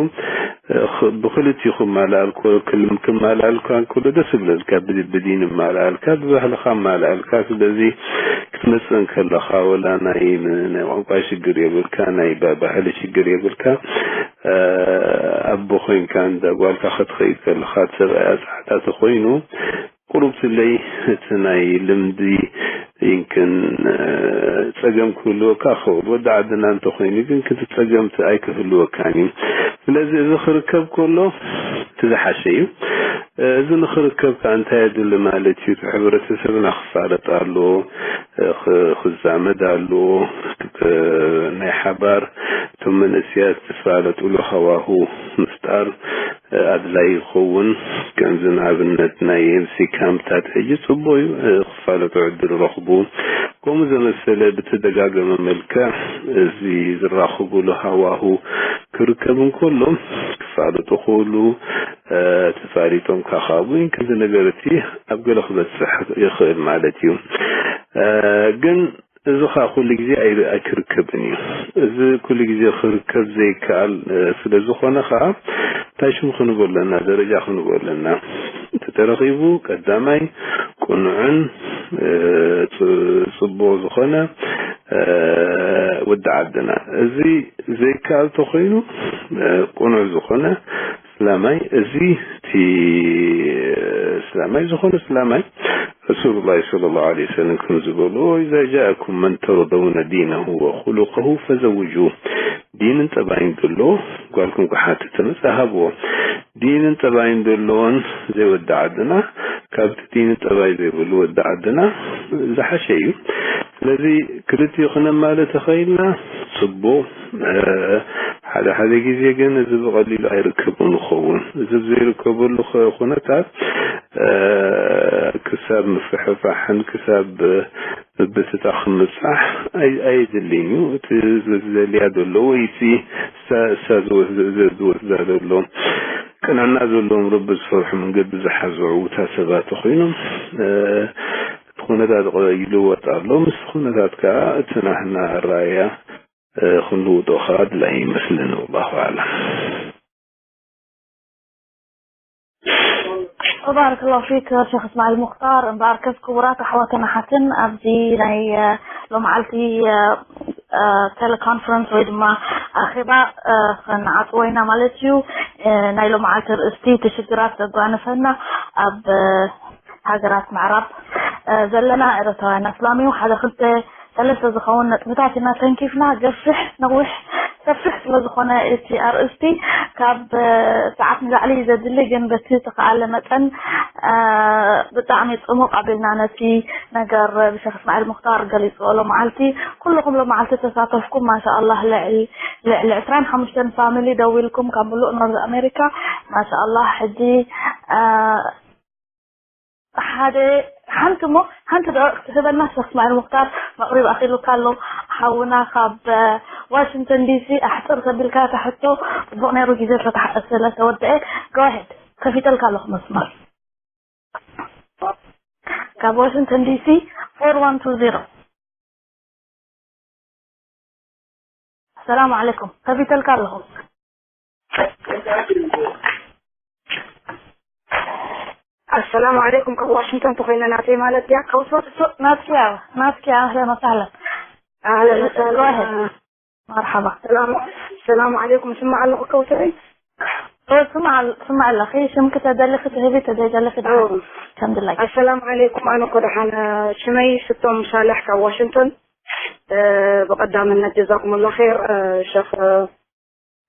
ብክልቲኡ ክማላኣልኮ ክማላኣልካ እንከሎ ደስ ይብለልካ። ብዲን ይማላኣልካ፣ ብባህልኻ ይማላኣልካ። ስለዚ ክትመጽእ እንከለኻ ወላ ናይ ናይ ቋንቋ ሽግር የብልካ፣ ናይ ባህሊ ሽግር የብልካ። ኣቦ ኮይንካ እንዳ ጓልካ ክትኸይድ ከለኻ ሰብኣያ ጻዕዳ ተኮይኑ ቁሩብትለይ እቲ ናይ ልምዲ ይንክን ጸገም ክህልወካ ክኸውን። ወዲ ዓድና እንተኮይኑ ግን ክቲ ጸገምቲ ኣይክህልወካን እዩ። ስለዚ እዚ ክርከብ ከሎ እቲ ዝሓሸ እዩ። እዚ ንክርከብ ከዓ እንታይ የድሊ ማለት እዩ? እቲ ሕብረተሰብና ክፋለጥ ኣለዎ፣ ክዛመድ ኣለዎ። ናይ ሓባር እቶም መንእስያት ዝፋለጥሉ ሃዋሁ ምፍጣር ኣድላይ ይኸውን። ከምዚ ንኣብነት ናይ ኤምሲ ካምፕታት ሕጂ ጽቡቕ እዩ፣ ክፋለጡ ዕድል ረኽቡ። ከምኡ ዘመሰለ ብተደጋገመ መልክዕ እዚ ዝራኸቡሉ ሃዋሁ ክርከብ እንከሎ ክፋለጡ ክእሉ፣ እ፣ ተፋሊጦም ከኣ ካብኡ ከምዚ ነገር እቲ ኣብ ገለ ክበጽሕ ይኽእል ማለት እዩ። እ፣ ግን እዚ ኸኣ ኩሉ ግዜ ኣይ-፣ ኣይክርከብን እዩ። እዚ ኩሉ ግዜ ክርከብ ዘይከኣል፣ እ፣ ስለ ዝኾነ ኸኣ እንታይ ሽሙ ክንቦ ኣለና፣ ደረጃ ክንቦ ኣለና። እቲ ተረኺቡ ቀዳማይ ቅኑዕን፣ እ፣ ጽ-፣ ጽቡቕ ዝኾነ፣ እ፣ ወዲ ዓድና። እዚ ዘይከኣል ተኾይኑ፣ እ፣ ቅኑዕ ዝኾነ እስላማይ፣ እዚ እቲ እስላማይ ዝኾነ እስላማይ፣ ረሱሉላህ ሰለላሁ ዐለይሂ ወሰለም ከም ዝበልዎ፣ "ኢዛ ጃእኩም መን ተርደውነ ዲነሁ ወኹሉቀሁ ፈዘውጁ።" ዲንን ጠባይን ዘለዎ ጓልኩም ክሓትት ተመጽእ ሃብዎ። ዲንን ጠባይን ዘለዎን ዘይወዲ ዓድና ካብቲ ዲንን ጠባይ ዘይብሉ ወዲ ዓድና ዝሓሸ እዩ። ስለዚ ክልቲኡ ክነማልእ ተኸኢልና ጽቡቕ። እ፣ ሓደ ሓደ ግዜ ግን እዚ ብቐሊሉ ኣይርከብን ይኸውን። እዚ ኣብ ዘይርከበሉ ኸ-፣ ኩነታት፣ እ፣ ክሳብ ምፍሕፋሕን ክሳብ ምብትታኽ ምብጻሕ ኣይ-፣ ኣየድልን እዩ። እቲ ዝደልያ ዘሎ ወይ እቲ እሳ፣ እሳ ዝወስ-፣ ዝ-፣ ዝወስዳ ዘሎ ቅንዕና ዘለዎም ረቢ ዝፈርሑ መንገዲ ዝሓዙ ዕዉታት ሰባት ተኾይኖም፣ እ፣ እቲ ኩነታት ይልወጥ ኣሎ። ምስቲ ኩነታት ከኣ እቲ ናህና ኣረኣእያ፣ እ፣ ክንልውጦ ከኣ ኣድላዪ ይመስለኒ። ወላሁ ኣዕለም። ባረከላሁ ፊክ ሸኽ እስማዒል ሙክታር። እምበኣርከስ ክቡራት ኣሕዋትን ኣሓትን፣ ኣብዚ ናይ፣ እ፣ ሎምዓልቲ፣ እ፣ እ፣ ቴሌኮንፈረንስ ወይ ድማ ኣኼባ፣ እ፣ ክንዓጽዎ ኢና ማለት እዩ። እ፣ ናይ ሎምዓልቲ ርእስቲ እቲ ሽግራት ዘጓነፈና ኣብ፣ እ፣ ሃገራት ምዕራብ፣ እ፣ ዘለና ኤርትራውያን ኣስላም እዩ። ሓደ ክልተ ሰለስተ ዝኸውን ነጥብታት ኢና ተንኪፍና። ገፊሕ፣ ነዊሕ፣ ሰፊሕ ስለ ዝኾነ እቲ ኣርእስቲ ካብ፣ እ፣ ሰዓት ንላዕሊ እዩ ዘድሊ፣ ግን በቲ ዝተኻኣለ መጠን፣ እ፣ ብጣዕሚ ጽሙቕ ኣቢልና ነቲ ነገር ብሸኽ እስማዒል ሙኽታር ገሊጽዎ ሎመዓልቲ። ኩልኹም ሎመዓልቲ ተሳተፍኩም፣ ማሻኣላህ፣ ልዕሊ፣ ልዕሊ ዕስራን ሓሙሽተን ፋሚሊ ደዊልኩም ካብ ምሉእ ኖርዝ ኣሜሪካ። ማሻኣላህ፣ ሕጂ፣ እ፣ ሓደ ሓንቲ እሞ ሓንቲ ደቂቕ ትህበና ሸኽ እስማዒል ሙኽታር፣ መቕሪብ ኣኺሉካ ኣሎ። ሓውና ካብ፣ እ፣ ዋሽንግተን ዲሲ ኣሕጽር ተቢልካ እታ ሕቶ ጽቡቕ ነይሩ፣ ግዜ ስለተሓ-፣ ስለተወደአ። Go ahead፣ ከፊተልካ ኣለኹ መስመር። ካብ ዋሽንግተን ዲሲ ፎር ዋን ቱ ዜሮ። ሰላም ዓለይኩም፣ ከፊተልካ ኣለኹ። ኣሰላሙ ዓለይኩም፣ ካብ ዋሽንግተን ተኾይነ ናተይ ማለት ድያ? ካብ ሶ-፣ ሶ-፣ ናትኪ፣ ናትኪ፣ ኣህለን ወሳህለን። ኣህለን ወሳህለን። Go ahead። መርሓባ። ሰላም፣ ሰላም ዓለይኩም፣ ስማዕ ኣለኹ ከውተይ? ኦ፣ ስማዕ ኣል-፣ ስማዕ ኣለኺ። ሽምኪ ተደሊኺ ትህቢ፣ ተዘይደሊኺ ደሓን። ኦ። ከም ድላይኪ። ኣሰላም ዓለይኩም፣ ኣነ እኮ ደሓን፣ ሽመይ ስቶም ሳልሕ ካብ ዋሽንግተን። እ፣ ብቐዳምነት ጀዛኩሙላ ኸይር፣ እ፣ ሸኽ፣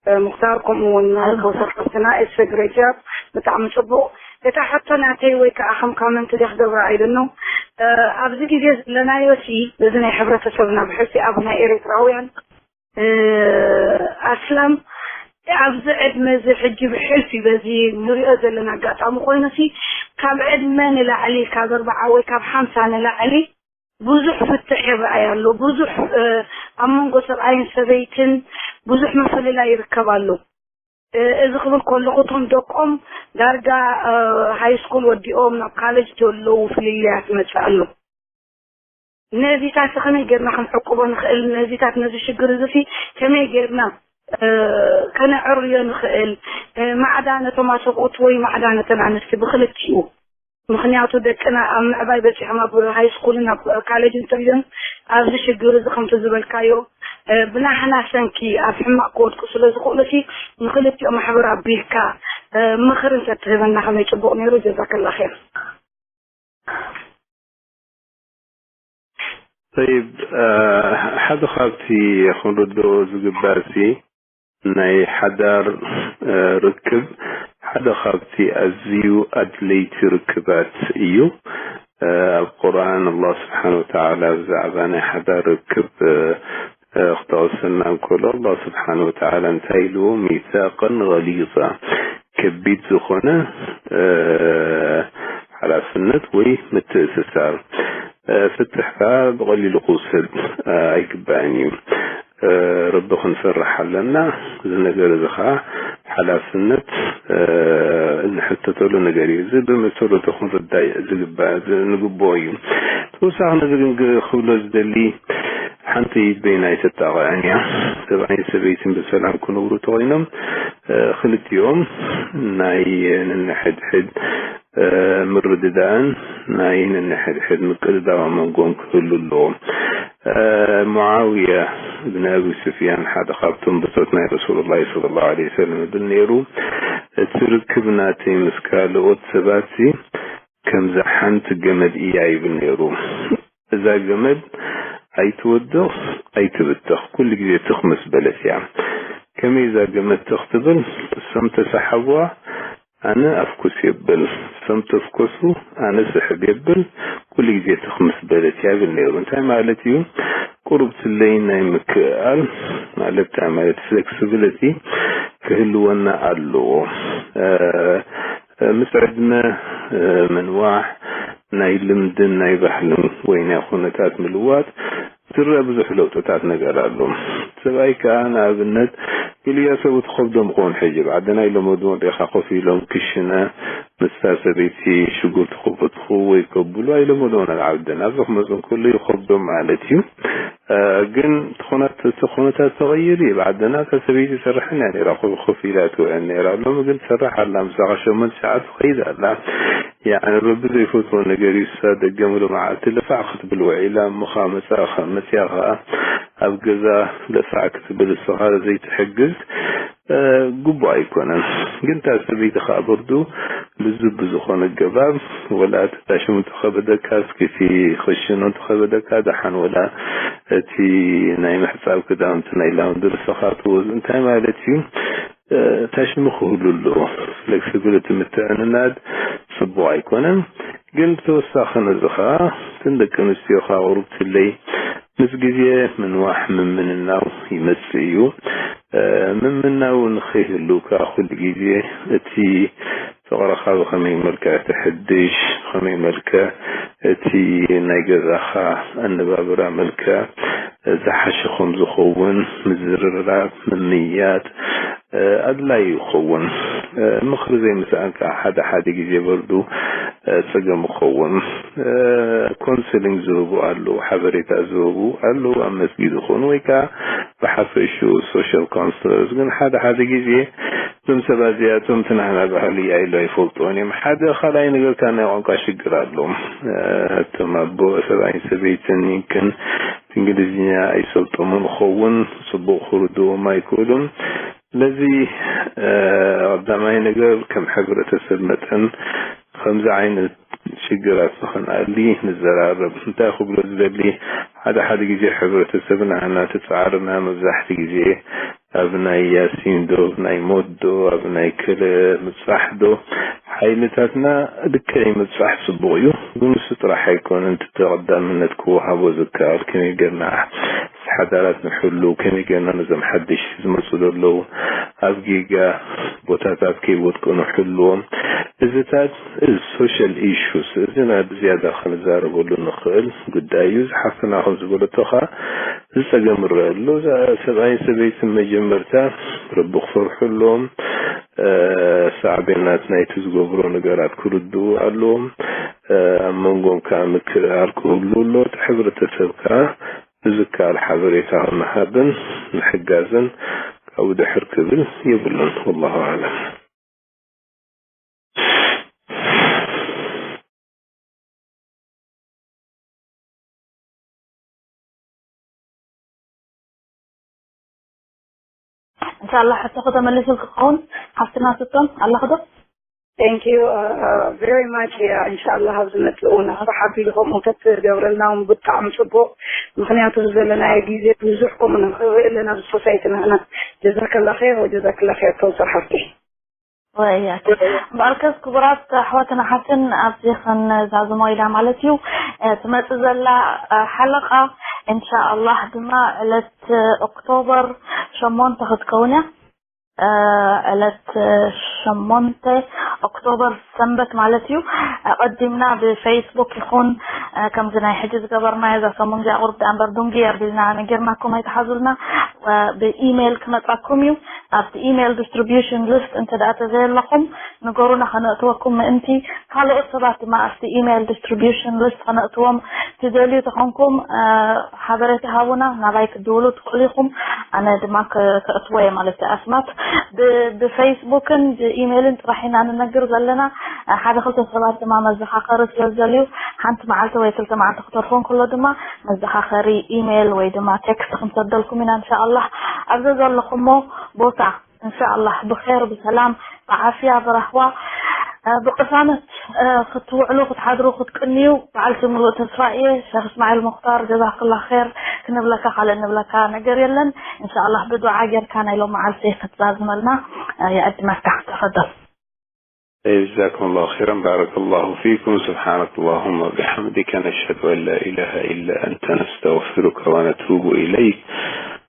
እ፣ ሙኽታር፣ ከምኡ እውን ኣልሙኽታር። ከውሰር ሓፍትና፣ it's a great job፣ ብጣዕሚ ጽቡቕ። እታ ሕቶ ናተይ ወይ ከዓ ከም ካመንት ድያ ክገብራ ኢለ ነው። እ፣ ኣብዚ ግዜ ዘለናዮ ሲ፣ በዚ ናይ ሕብረተሰብና ብሕልፊ ኣብ ናይ ኤርትራውያን፣ እ፣ ኣስላም ኣብዚ ዕድመ እዚ ሕጂ ብሕልፊ በዚ ንሪኦ ዘለና ኣጋጣሚ ኮይኑ ሲ፣ ካብ ዕድመ ንላዕሊ፣ ካብ ኣርብዓ ወይ ካብ ሓምሳ ንላዕሊ ብዙሕ ፍትሕ ይረኣይ ኣሎ። ብዙሕ፣ እ፣ ኣብ መንጎ ሰብኣይን ሰበይትን ብዙሕ ምፍልላይ ይርከብ ኣሎ። እ፣ እዚ ክብል ከለኹ እቶም ደቆም ዳርጋ፣ እ፣ ሃይ ስኩል ወዲኦም ናብ ካለጅ ዘለዉ ፍልልያት ይመጽእ ኣሎ። ነዚታት ከመይ ጌርና ክንዕቅቦ ንኽእል? ነዚታት ነዚ ሽግር እዚ ሲ ከመይ ጌርና፣ እ፣ ከነዕርዮ ንኽእል? እ፣ ማዕዳ ነቶም ኣሰብኡት ወይ ማዕዳ ነተን ኣንስቲ ብኽልቲኡ። ምኽንያቱ ደቅና ኣብ ምዕባይ በጺሖም ኣብ ሃይ ስኩልን ኣብ ካሌጅ እንተልዮም ኣብዚ ሽግር እዚ ከምቲ ዝበልካዮ፣ እ፣ ብናህና ሰንኪ ኣብ ሕማቕ ክወድቁ ስለ ዝኽእሉ ሲ ንኽልቲኦም ማሕበር ኣቢልካ፣ እ፣ ምኽሪ እንተትህበና ከመይ ጽቡቕ ነይሩ። ጀዛከላ ኸይር። ጠይብ፣ እ፣ ሓደ ካብቲ ክንርድኦ ዝግባእ ሲ ናይ ሓዳር፣ እ፣ ርክብ ሓደ ካብቲ ኣዝዩ ኣድለይቲ ርክባት እዩ። እ፣ ኣብ ቁርኣን ኣላህ ስብሓን ወተዓላ ብዛዕባ ናይ ሓዳር ርክብ፣ እ፣ እ፣ ክጠቕሰልና እንከሎ ኣላህ ስብሓን ወተዓላ እንታይ ኢልዎ? ሚሳቅን ገሊዛ፣ ከቢድ ዝኾነ፣ እ፣ ሓላፍነት ወይ ምትእስሳር። ፍትሕ ከኣ ብቐሊሉ ክውሰድ ኣይግባእን እዩ። ረቢ ክንፈርሕ ኣለና። እዚ ነገር እዚ ከኣ ሓላፍነት እንሕተተሉ ነገር እዩ። እዚ ብመሰረቱ ክንርዳእ ዝግባእ ንግብኦ እዩ። ተወሳኺ ነዚ ግን ክብሎ ዝደሊ ሓንቲ ኢድ በይና ኣይተጣቕዕን እያ። ሰብኣይን ሰበይትን ብሰላም ክነብሩ ተኾይኖም ክልቲኦም ናይ ንንሕድሕድ ምርድዳእን ናይ ንንሕድሕድ ምቅድዳው ኣብ መንጎም ክህሉ ኣለዎ። ሙዓውያ ብን ኣቢ ስፍያን ሓደ ካብቶም ብጾት ናይ ረሱሉላህ ሰለላሁ ዐለይሂ ወሰለም ይብል ነይሩ፣ እቲ ርክብ ናተይ ምስ ካልኦት ሰባት ከምዛ ሓንቲ ገመድ እያ ይብል ነይሩ። እዛ ገመድ ኣይትወድቕ ኣይትብተኽ፣ ኩሉ ግዜ ትኽ ምስ በለት እያ። ከመይ እዛ ገመድ ትኽ ትብል? እሶም ተሰሓብዋ ኣነ ኣፍኩስ የብል፣ እሶም ተፍኮሱ ኣነ ስሕብ የብል፣ ኩሉ ግዜ ትኽ ምስ በለት እያ ይብል ነይሩ። እንታይ ማለት እዩ? ቁርብትለይ ናይ ምክእኣል ማለት እንታይ ማለት? ፍሌክሲቢሊቲ ክህልወና ኣለዎ። ምስ ዕድመ ምንዋሕ ናይ ልምድን ናይ ባህልን ወይ ናይ ኩነታት ምልዋጥ ዝረአ ብዙሕ ለውጥታት ነገር ኣሎ። ሰብኣይ ከኣ ንኣብነት ኢልያ ሰብኡት ከብዶም ክኾን ሕጂ ብዓድና ኣይለመድዎን ዲኻ ኮፍ ኢሎም ክሽነ ምስታ ሰበይቲ ሽጉርቲ ክብትኹ ወይ ከብሉ ኣይለመድዎን ኣብ ዓድና። ኣብዚ ክመፁ እንከሎ ይኸብዶም ማለት እዩ። ግን እቲ ኩነታት ተቐይሩ እዩ። ብዓድና እታ ሰበይቲ ትሰርሕን እያ ነይራ፣ ኮፍ ኢላ ትውዕል ነይራ። ሎሚ ግን ትሰርሕ ኣላ፣ ምሳኻ ሸሞንተ ሸዓ ትኸይድ ኣላ። ያዕኒ ረቢ ዘይፈትዎ ነገር እዩ። እሳ ደገ ሙሉ መዓልቲ ልፋዕ ክትብል ውዒላ፣ እሞ ኸኣ መጻ-፣ መጽያ ኸኣ ኣብ ገዛ ልፋዕ ክትብል እሳ ኸኣ ዘይትሕግዝ፣ እ፣ ግቡእ ኣይኮነን። ግን እታ ሰበይቲ ኸኣ በርዱ ልዙብ ብዝኾነ ኣገባብ፣ ወላ እቲ ታሽሙ እንተኸበደካ፣ እስኪ እቲ ኽሽኖ እንተኸበደካ፣ ደሓን ወላ እቲ ናይ ምሕጻብ ክዳውንቲ ናይ ላውንድሪ እሳ ኸኣ ትወዝ-፣ እንታይ ማለት እዩ? እ፣ ታሽሙ ክህሉ ኣለዎ። ፍሌክሲቢሊቲ ምትዕንናድ ጽቡቕ ኣይኮነን። ግን ብተወሳኺ ነዚ ኸኣ እተን ደቂ ኣንስትዮ ኸኣ ቁርብትለይ ምስ ግዜ ምንዋሕ ምምንናው ይመጽእ እዩ። እ፣ ምምናው ንኸይህሉ ከኣ ኩሉ ግዜ እቲ ፍቕርኻ ብኸመይ መልክዕ ተሐድሽ፣ ብኸመይ መልክዕ እቲ ናይ ገዛኻ ኣነባብራ መልክዕ ዝሓሸ ከም ዝኸውን ምዝርራብ፣ ምምይያጥ፣ እ፣ ኣድላዪ ይኸውን። እ፣ ምኽሪ ዘይምስኣን ከኣ ሓደ ሓደ ግዜ በርዱ፣ እ፣ ጸገም ይኸውን። እ፣ ኮንሰሊንግ ዝህቡ ኣለዉ፣ ሓበሬታ ዝህቡ ኣለዉ፣ ኣብ መስጊድ ይኹን ወይ ከኣ ብሓፈሽኡ ሶሻል ካውንስለርስ። ግን ሓደ ሓደ ግዜ እዞም ሰባት እዚኣቶም እቲ ናህና ባህሊ ኣይሎ ኣይፈልጥዎን እዮም። ሓደ ካልኣይ ነገር ከኣ ናይ ቋንቋ ሽግር ኣሎ። እ፣ እቶም ኣቦ ሰብኣይን ሰበይትን ይምክን እንግሊዝኛ ኣይሰልጦምን ይኸውን፣ ጽቡቕ ክርድዎም ኣይክእሉን። ስለዚ፣ እ፣ ቀዳማይ ነገር ከም ሕብረተሰብ መጠን ከምዚ ዓይነት ሽግራት ንኽንኣሊ ንዘራረብ። እንታይ ክብሎ ዝደሊ፣ ሓደ ሓደ ግዜ ሕብረተሰብና እናተጻዕርና መብዛሕቲ ግዜ ኣብ ናይ ያሲን ዶ፣ ኣብ ናይ ሞት ዶ፣ ኣብ ናይ ከለ ምብጻሕ ዶ፣ ሓይልታትና ልክዕ ምብጻሕ ጽቡቕ እዩ። ግን ንሱ ጥራሕ ኣይኮነን እቲ ተቐዳምነት ክወሃቦ ዝከኣል። ከመይ ጌርና ሓዳራት ንሕሉ፣ ከመይ ጌርና ነዞም ሓድሽ ዝመጹ ዘለዉ ኣብ ጌጋ ቦታታት ከይወድቁ ንሕልዎም። እዚታት እዚ ሶሻል ኢሹስ እዚ ናይ ብዝያዳ ክንዛረበሉ ንኽእል ጉዳይ እዩ። ዝሓፍትና ከም ዝበለቶ ኸኣ እዚ ጸገም ይረአ ኣሎ። እዛ ሰብኣይን ሰበይትን መጀመርታ ረቢ ክፈርሑ ኣለዎም። እ፣ ሳዕቤናት ናይቲ ዝገብሮ ነገራት ክርድኡ ኣለዎም። እ፣ ኣብ መንጎም ከኣ ምክእኣር ክህሉ ኣሎ። እቲ ሕብረተሰብ ከኣ ብዝከኣል ሓበሬታ ምሃብን ምሕጋዝን ካብኡ ድሕር ክብል የብሉን። ወላሁ ኣዕለም። እንሻላ ሕቶኹ ተመሊሱልኪ ክኸውን ሓፍትና ስቶም ኣለኽዶ? Thank you very much. እንሻላ ኣብ ዝመፅእ እውን ኣስፋሕ ኣቢሉ ከምኡ ተትገብረልና እውን ብጣዕሚ ፅቡቅ። ምክንያቱ ዘለናዮ ግዜ ብዙሕ ከምኡ ንኽርኢ ኣለና ኣብዚ ሶሳይቲ ንሕና። ጀዛከላ ኸይር ወጀዛክላ ኸይር ተውፅር ሓፍተይ። ወያት እምበኣርከስ ክቡራት ኣሕዋትን ኣሓትን ኣብዚ ክንዛዝሞ ኢና ማለት እዩ። ትመጽእ ዘላ ሓለቓ እንሻኣላህ ድማ ዕለት ኦክቶበር ሸሞንተ ክትከውን እያ። ዕለት ሸሞንተ ኦክቶበር ሰንበት ማለት እዩ። ኣቐዲምና ብፌስቡክ ይኹን ከምዚ ናይ ሕጂ ዝገበርናዮ እዛ ሰሙን እዚኣ ቁሩብ ደኣ እምበር ዱንጊ ኣቢልና ነጊርናኩም ኣይትሓዙልና። ብኢሜይል ክመጻኩም እዩ። ኣብቲ ኢሜይል ዲስትሪቢዩሽን ሊስት እንተ ደኣ ተዘየለኹም ንገሩና፣ ከነእትወኩም ምእንቲ። ካልኦት ሰባት ድማ ኣብቲ ኢሜይል ዲስትሪቢዩሽን ሊስት ከነእትዎም ትደልዩ ተኾንኩም ሓበሬታ ሃቡና፣ ናባይ ክትድውሉ ትኽእሉ ኢኹም። ኣነ ድማ ከእትዎ እየ ማለት እዩ። ኣስማት ብፌስቡክን ብኢሜይልን ጥራሕ ኢና ንነግር ዘለና። ሓደ ክልተ ሰባት ድማ መዘኻኸሪ ስለ ዝደልዩ ሓንቲ መዓልቲ ወይ ክልተ መዓልቲ ክተርፎ እንከሎ ድማ መዘኻኸሪ ኢሜይል ወይ ድማ ቴክስት ክንሰደልኩም ኢና እንሻኣላህ። ኣብዚ ዘለኹሞ ቦታ እንሻኣላህ ብኸይር ብሰላም ብዓፍያ ብራህዋ ብቅሳነት ክትውዕሉ ክትሓድሩ ክትቅንዩ በዓልቲ ምሉእ ተስፋ እየ። ሸኽ እስማዒል ሙክታር ጀዛክላ ኸይር ክንብለካ ካልእ እንብለካ ነገር የለን። እንሻኣላህ ብዱዓ ጌርካ ናይ ሎም መዓልቲ ክትዛዝመልና ይዕድመካ። ተፈደል። جزاكم الله خيرا، بارك الله فيكم، سبحانك اللهم وبحمدك، نشهد أن لا إله إلا أنت، نستغفرك ونتوب إليك.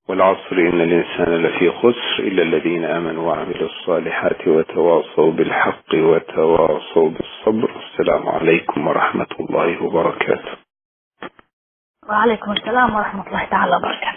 والعصر إن الإنسان لفي خسر إلا الذين آمنوا وعملوا الصالحات وتواصوا بالحق وتواصوا بالصبر. السلام عليكم ورحمة الله وبركاته. وعليكم السلام ورحمة الله تعالى وبركاته.